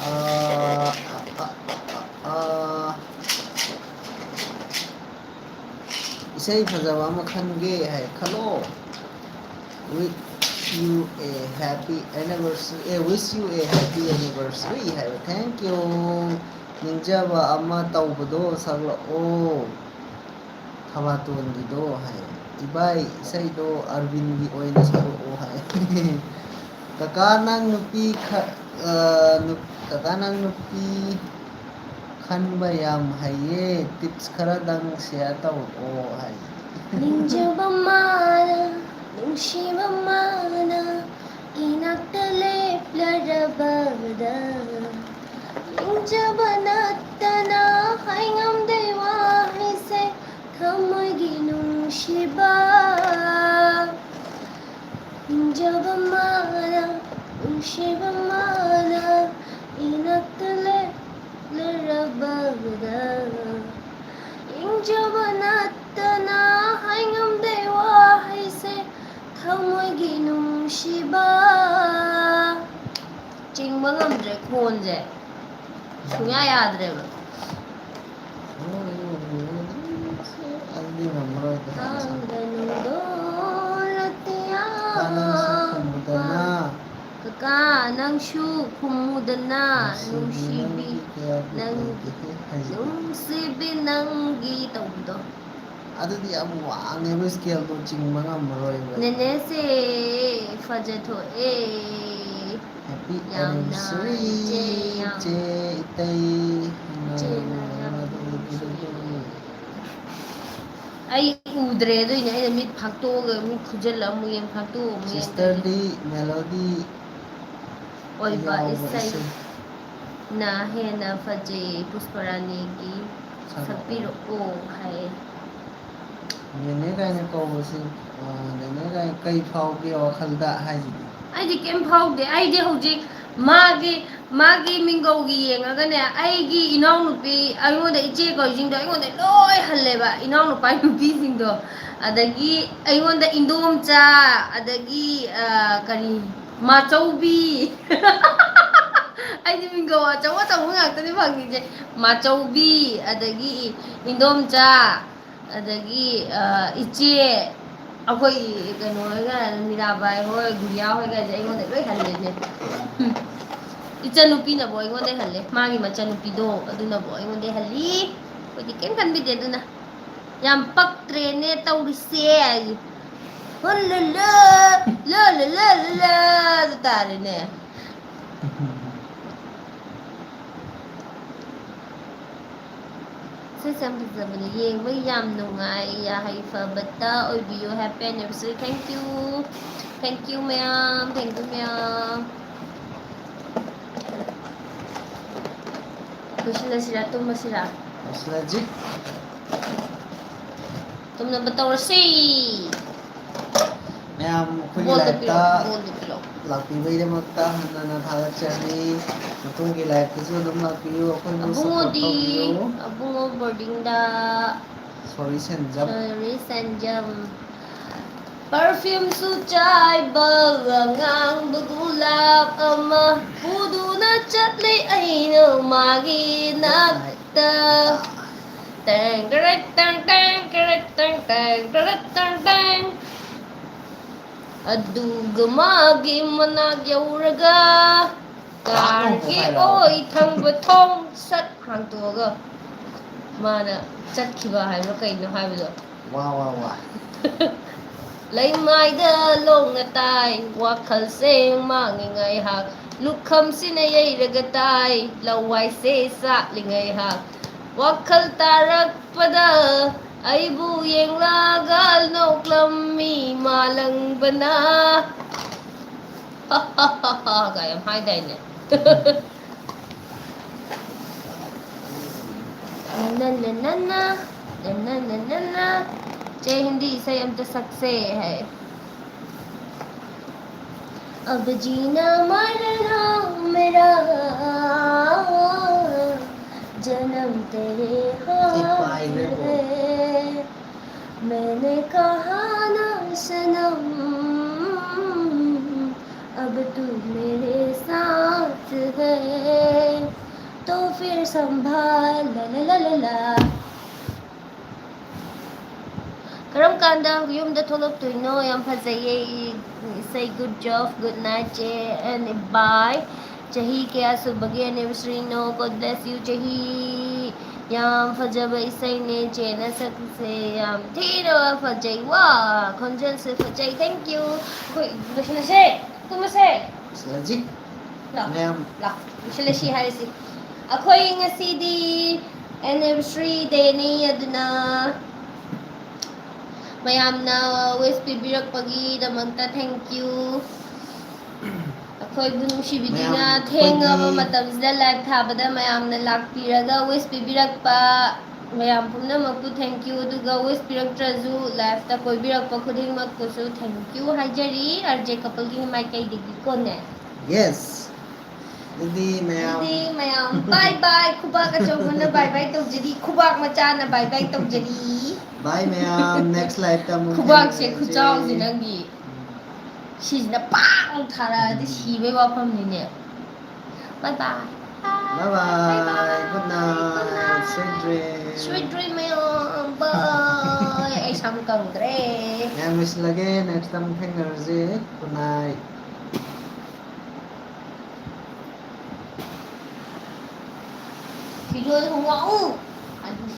ꯑꯥ, ꯑꯥ, ꯑꯥ, ꯑꯥ, ꯑꯥ꯫ ꯏꯁꯩ ꯐꯖꯕ ꯑꯃ ꯈꯟꯒꯦ ꯍꯥꯏ, ꯈꯜꯂꯣ꯫ With you a happy anniversary, eh, wish you a happy anniversary ꯍꯥꯏꯕ꯫ Thank you꯫ ꯅꯤꯡꯖꯕ ꯑꯃ ꯇꯧꯕꯗꯣ ꯁꯛꯂꯛꯑꯣ꯫ ꯊꯕꯥꯇꯣꯟꯒꯤꯗꯣ ꯍꯥꯏ꯫ ꯏꯕꯥꯏ, ꯏꯁꯩꯗꯣ ꯑꯔꯕꯤꯟꯒꯤ ꯑꯣꯏꯅ ꯁꯛꯂꯛꯑꯣ ꯍꯥꯏ꯫ ꯀꯀꯥ ꯅꯪ ꯅꯨꯄꯤ ꯈ-, ꯑ, ꯅꯨ-, ꯀꯀꯥ ꯅꯪ ꯅꯨꯄꯤ ꯈꯟꯕ ꯌꯥꯝ ꯍꯩꯌꯦ, tips ꯈꯔꯗꯪ share ꯇꯧꯔꯛꯑꯣ ꯍꯥꯏ꯫ ꯅꯤꯡꯖꯕ ꯃꯥꯅ, ꯅꯨꯡꯁꯤꯕ ꯃꯥꯅ, ꯏꯅꯥꯛꯇ ꯂꯦꯞꯂꯔꯕꯗ, ꯅꯤꯡꯖꯕ ꯅꯠꯇꯅ ꯍꯥꯏꯉꯝꯗꯦ ꯋꯥꯍꯩꯁꯦ, ꯊꯃꯣꯏꯒꯤ ꯅꯨꯡꯁꯤꯕ꯫ ꯅꯤꯡꯖꯕ ꯃꯥꯅ, ꯅꯨꯡꯁꯤꯕ ꯃꯥꯅ, ꯏꯅꯥꯛꯇ ꯂꯦꯞꯂꯔꯕꯗ, ꯅꯤꯡꯖꯕ ꯅꯠꯇꯅ ꯍꯥꯏꯉꯝꯗꯦ ꯋꯥꯍꯩꯁꯦ, ꯊꯃꯣꯏꯒꯤ ꯅꯨꯡꯁꯤꯕ꯫ ꯆꯤꯡꯕ ꯉꯝꯗ꯭ꯔꯦ ꯈꯣꯟꯁꯦ꯫ ꯁꯨꯡꯌꯥ ꯌꯥꯗ꯭ꯔꯦꯕ꯫ ꯑꯗꯨꯗꯤ ꯉꯝꯃꯔꯣꯏꯗ꯫ ꯊꯥꯡꯗ ꯅꯨꯡꯗꯣꯜ ꯑꯇꯤꯌꯥ ꯀꯀꯥ ꯅꯪꯁꯨ ꯈꯨꯝꯃꯨꯗꯅ꯫ ꯀꯀꯥ ꯅꯪꯁꯨ ꯈꯨꯝꯃꯨꯗꯅ, ꯅꯨꯡꯁꯤꯕꯤ ꯅꯨꯡꯁꯤꯕꯤ ꯅꯪꯒꯤ ꯀꯌꯥꯗꯤ ꯅꯪ-, ꯂꯩꯒꯦꯍꯦ ꯍꯥꯏꯁꯤꯗꯤ꯫ ꯅꯨꯡꯁꯤꯕꯤ ꯅꯪꯒꯤ ꯇꯧꯕꯗꯣ꯫ ꯑꯗꯨꯗꯤ ꯌꯥꯝ ꯋꯥꯡꯉꯦꯕ, scaleꯗꯣ ꯆꯤꯡꯕ ꯉꯝꯃꯔꯣꯏꯕ꯫ ꯅꯦꯅꯦꯁꯦ ꯐꯖꯊꯣꯛꯑꯦ꯫ Happy ꯌꯥꯝꯅ anniversary, ꯏꯆꯦ ꯌꯥꯝ ꯏꯆꯦ ꯏꯇꯩ꯫ ꯏꯆꯦꯅ ꯌꯥꯝ ꯅꯨꯡꯁꯤ꯫ ꯑꯩ ꯎꯗ꯭ꯔꯦ, ꯑꯗꯨꯏꯅꯦ ꯑꯩꯅ ꯃꯤꯠ ꯐꯥꯛꯇꯣꯛꯑꯒ, ꯃꯤꯠ ꯈꯨꯖꯜꯂ ꯑꯃꯨꯛ ꯌꯦꯡ, ꯐꯥꯛꯇꯣꯛꯑ ꯑꯃꯨꯛ ꯌꯦꯡ ꯇꯧꯔꯤꯁꯦ꯫ Sisterꯗꯤ, Melodyꯗꯤ ꯑꯣꯏꯕ ꯌꯥꯎꯕ ꯏꯁꯩ꯫ ꯏꯁꯩꯅ ꯍꯦꯟꯅ ꯐꯖꯩ, ꯄꯨꯁꯄꯔꯥꯅꯤꯒꯤ ꯁꯛꯂꯛꯑꯣ꯫ ꯁꯛꯄꯤꯔꯛꯑꯣ ꯍꯥꯏꯌꯦ꯫ ꯅꯦꯅꯦ ꯀꯥꯏꯅ ꯀꯧꯕꯁꯤ, ꯑ, ꯅꯦꯅꯦ ꯀꯥꯏꯅ ꯀꯩ ꯐꯥꯎꯒꯦ ꯋꯥꯈꯜꯗ ꯍꯥꯏꯁꯤꯗꯤ? ꯑꯩꯗꯤ ꯀꯩꯝ ꯐꯥꯎꯗꯦ꯫ ꯑꯩꯗꯤ ꯍꯧꯖꯤꯛ ꯃꯥꯒꯤ, ꯃꯥꯒꯤ ꯃꯤꯡꯒꯧꯒꯤ ꯌꯦꯡꯉꯒꯅꯦ, ꯑꯩꯒꯤ ꯏꯅꯥꯎꯅꯨꯄꯤ, ꯑꯩꯉꯣꯟꯗ ꯏꯆꯦ ꯀꯧꯔꯤꯁꯤꯡꯗꯣ ꯑꯩꯉꯣꯟꯗ ꯂꯣꯏ ꯍꯜꯂꯦꯕ, ꯏꯅꯥꯎꯅꯨꯄꯥ ꯅꯨꯄꯤꯁꯤꯡꯗꯣ꯫ ꯑꯗꯒꯤ ꯑꯩꯉꯣꯟꯗ ꯏꯟꯗꯣꯝꯆꯥ, ꯑꯗꯒꯤ, ꯑ, ꯀꯔꯤ, ꯃꯥꯆꯧꯕꯤ꯫ ꯑꯩꯗꯤ ꯃꯤꯡꯒꯧ ꯑꯆꯧ ꯑꯆꯧꯕ ꯉꯥꯛꯇꯅꯦ ꯐꯪꯉꯤꯁꯦ꯫ ꯃꯥꯆꯧꯕꯤ, ꯑꯗꯒꯤ ꯏꯟꯗꯣꯝꯆꯥ, ꯑꯗꯒꯤ, ꯑ, ꯏꯆꯦ, ꯑꯩꯈꯣꯏ ꯀꯩꯅꯣ ꯍꯣꯏꯒ, ꯃꯤꯔꯥꯕꯥꯏ ꯍꯣꯏ, ꯒꯨꯔꯤꯌꯥ ꯍꯣꯏꯒꯁꯦ ꯑꯩꯉꯣꯟꯗ ꯂꯣꯏ ꯍꯜꯂꯦꯅꯦ꯫ ꯎꯝ꯫ ꯏꯆꯟꯅꯨꯄꯤꯅꯕꯨ ꯑꯩꯉꯣꯟꯗ ꯍꯜꯂꯦ, ꯃꯥꯒꯤ ꯃꯆꯟꯅꯨꯄꯤꯗꯣ ꯑꯗꯨꯅꯕꯨ ꯑꯩꯉꯣꯟꯗ ꯍꯜꯂꯤ꯫ ꯑꯩꯈꯣꯏꯗꯤ ꯀꯩꯝ ꯈꯟꯕꯤꯗꯦ ꯑꯗꯨꯅ꯫ ꯌꯥꯝ ꯄꯛꯇ꯭ꯔꯦꯅꯦ ꯇꯧꯔꯤꯁꯦ꯫ ꯍꯨꯜꯂꯨꯂꯨ, ꯂꯨ, ꯂꯨ, ꯂꯨ, ꯂꯨ, ꯂꯨ, ꯑꯗꯨ ꯇꯥꯔꯦꯅꯦ꯫ ꯁꯤꯁꯦ ꯌꯥꯝ ꯐꯖꯕꯅꯦ, ꯌꯦꯡꯕ ꯌꯥꯝ ꯅꯨꯡꯉꯥꯏ꯫ ꯌꯥꯍꯩꯐꯕꯇ ꯑꯣꯏꯕꯤꯌꯨ꯫ Happy anniversary. Thank you. Thank you ꯃꯌꯥꯝ, thank you ꯃꯌꯥꯝ꯫ ꯂꯣꯏꯁꯤꯜꯂꯁꯤꯔꯥ, ꯇꯨꯝꯃꯁꯤꯔꯥ? ꯂꯣꯏꯁꯤꯜꯂꯁꯤ꯫ ꯇꯨꯝꯅꯕ ꯇꯧꯔꯁꯤ꯫ ꯃꯌꯥꯝ ꯑꯩꯈꯣꯏꯒꯤ ꯕꯣꯜꯗꯣ live ꯇ ꯄꯤꯔꯛꯑꯣ, ꯕꯣꯜꯗꯣ ꯄꯤꯔꯛꯑꯣ꯫ ꯂꯥꯛꯄꯤꯕꯒꯤꯗꯃꯛꯇ ꯍꯟꯅ ꯍꯟꯅ ꯊꯥꯒꯠꯆꯔꯤ꯫ ꯃꯇꯨꯡꯒꯤ live ꯇꯁꯨ ꯑꯗꯨꯝ ꯂꯥꯛꯄꯤꯌꯨ, ꯑꯩꯈꯣꯏꯕꯨ support ꯑꯕꯨꯡꯉꯣꯗꯤ, ꯇꯧꯕꯤꯌꯨ꯫ ꯑꯕꯨꯡꯉꯣ boarding ꯗ꯫ Sorry ꯁꯦꯟꯖꯝ꯫ Sorry ꯁꯦꯟꯖꯝ꯫ Perfume ꯁꯨ ꯆꯥꯏꯕ ꯑꯉꯥꯡꯕ ꯒꯨꯂꯥꯞ ꯑꯃ ꯄꯨꯗꯨꯅ ꯆꯠꯂꯤ ꯑꯩꯅ ꯃꯥꯒꯤ ꯅꯥꯛꯇ꯫ ꯇꯦꯡ ꯇꯦꯔꯦꯠ ꯇꯦꯡ ꯇꯦꯡ ꯇꯦꯔꯦꯠ ꯇꯦꯡ ꯇꯦꯡ ꯇꯦꯔꯦꯠ ꯇꯦꯡ ꯇꯦꯡ꯫ ꯑꯗꯨꯒ ꯃꯥꯒꯤ ꯃꯅꯥꯛ ꯌꯧꯔꯒ ꯀꯥꯔꯒꯤ ꯑꯣꯏ ꯊꯪꯕ ꯊꯣꯡ ꯁꯠ ꯍꯥꯡꯇꯣꯛꯑꯒ ꯃꯥꯅ ꯆꯠꯈꯤꯕ ꯍꯥꯏꯕ꯭ꯔꯥ ꯀꯩꯅꯣ ꯍꯥꯏꯕꯗꯣ꯫ ꯋꯥ, ꯋꯥ, ꯋꯥ꯫ ꯂꯩꯃꯥꯏꯗ ꯂꯣꯡꯅ ꯇꯥꯏ, ꯋꯥꯈꯜꯁꯦ ꯃꯥꯡꯉꯤ ꯉꯥꯏꯍꯥꯛ꯫ ꯂꯨꯈꯝꯁꯤꯅ ꯌꯩꯔꯒ ꯇꯥꯏ, ꯂꯋꯥꯏꯁꯦ ꯆꯥꯛꯂꯤ ꯉꯥꯏꯍꯥꯛ꯫ ꯋꯥꯈꯜ ꯇꯥꯔꯛꯄꯗ ꯑꯩꯕꯨ ꯌꯦꯡꯂꯒ ꯅꯣꯛꯂꯝꯃꯤ ꯃꯥꯂꯪꯕꯅ꯫ ꯀꯥꯏ ꯌꯥꯝ ꯍꯥꯏꯗꯥꯏꯅꯦ? ꯅꯅ ꯅꯅ, ꯅꯅ ꯅꯅ꯫ ꯆꯦ ꯍꯤꯟꯗꯤ ꯏꯁꯩ ꯑꯝꯇ ꯁꯛꯁꯦ ꯍꯥꯏ꯫ अब जीना मरना मेरा जन्म तेरे हाथ है। मैंने कहा ना सनम, अब तू मेरे साथ है, तो फिर संभाल, ला, ला, ला, ला, ला। ꯀꯥꯟꯗ ꯌꯨꯝꯗ ꯊꯣꯛꯂꯛꯇꯣꯏꯅꯣ? ꯌꯥꯝ ꯐꯖꯩꯌꯦ ꯏꯁꯩ꯫ Good job, good night ꯆꯦ, and bye. ꯆꯍꯤ ꯀꯌꯥ ꯁꯨꯕꯒꯤ anniversary no? God bless you ꯆꯍꯤ꯫ ꯌꯥꯝ ꯐꯖꯕ ꯏꯁꯩꯅꯦ ꯆꯦꯅ ꯁꯛꯄꯁꯦ꯫ ꯌꯥꯝ ꯊꯤꯅ ꯐꯖꯩ꯫ ꯋꯥ, ꯈꯣꯟꯖꯦꯜꯁꯦ ꯐꯖꯩ꯫ Thank you. ꯑꯩꯈꯣꯏ ꯂꯣꯏꯁꯤꯜꯂꯁꯦ꯫ ꯇꯨꯝꯃꯁꯦ꯫ ꯂꯣꯏꯁꯤꯜꯂꯁꯤ꯫ ꯂꯥꯛ, ꯃꯌꯥꯝ꯫ ꯂꯥꯛ, ꯂꯣꯏꯁꯤꯜꯂꯁꯤ ꯍꯥꯏꯔꯁꯤ꯫ ꯑꯩꯈꯣꯏ ꯉꯁꯤꯗꯤ anniversary dayꯅꯤ, ꯑꯗꯨꯅ ꯃꯌꯥꯝꯅ wish ꯄꯤꯕꯤꯔꯛꯄꯒꯤꯗꯃꯛꯇ thank you꯫ ꯑꯩꯈꯣꯏꯕꯨ ꯅꯨꯡꯁꯤꯕꯤꯗꯨꯅ ꯃꯌꯥꯝ ꯊꯦꯡꯉꯕ ꯑꯩꯈꯣꯏꯒꯤ ꯃꯇꯝꯁꯤꯗ live ꯊꯥꯕꯗ ꯃꯌꯥꯝꯅ ꯂꯥꯛꯄꯤꯔꯒ wish ꯄꯤꯕꯤꯔꯛꯄ ꯃꯌꯥꯝ ꯄꯨꯝꯅꯃꯛꯄꯨ thank you꯫ ꯑꯗꯨꯒ wish ꯄꯤꯔꯛꯇ꯭ꯔꯁꯨ liveꯇ ꯀꯣꯏꯕꯤꯔꯛꯄ ꯈꯨꯗꯤꯡꯃꯛꯄꯨꯁꯨ thank you ꯍꯥꯏꯖꯔꯤ, RJ coupleꯒꯤ ꯃꯥꯏꯀꯩꯗꯒꯤ ꯀꯣꯅꯦ꯫ Yes. ꯑꯗꯨꯗꯤ ꯃꯌꯥꯝ ꯑꯗꯨꯗꯤ ꯃꯌꯥꯝ bye bye꯫ ꯈꯨꯕꯥꯛ ꯑꯆꯧꯕꯅ bye bye ꯇꯧꯖꯔꯤ, ꯈꯨꯕꯥꯛ ꯃꯆꯥꯅ bye bye ꯇꯧꯖꯔꯤ꯫ Bye ꯃꯌꯥꯝ, next liveꯇ ꯑꯃꯨꯛ ꯈꯨꯕꯥꯛꯁꯦ ꯊꯦꯡꯅꯔꯁꯤ꯫ ꯈꯨꯆꯥꯎꯁꯦ ꯅꯪꯒꯤ꯫ ꯁꯤꯁꯤꯅ ꯄꯥꯛ ꯊꯥꯔꯛꯑꯗꯤ ꯁꯤꯕꯩ ꯋꯥꯐꯝꯅꯤꯅꯦ꯫ Bye bye꯫ Bye bye꯫ Bye bye꯫ Good night꯫ Good night꯫ Sweet dream꯫ Sweet dream ꯃꯌꯥꯝ꯫ Bye꯫ ꯑꯩ ꯁꯝ ꯀꯪꯗ꯭ꯔꯦ꯫ ꯌꯥꯝ ꯅꯨꯡꯁꯤꯜꯂꯒꯦ꯫ Next time ꯑꯃꯨꯛ ꯊꯦꯡꯅꯔꯁꯤ꯫ Good night꯫ ꯐꯤꯖꯣꯜ ꯍꯣꯡꯉꯛꯎ꯫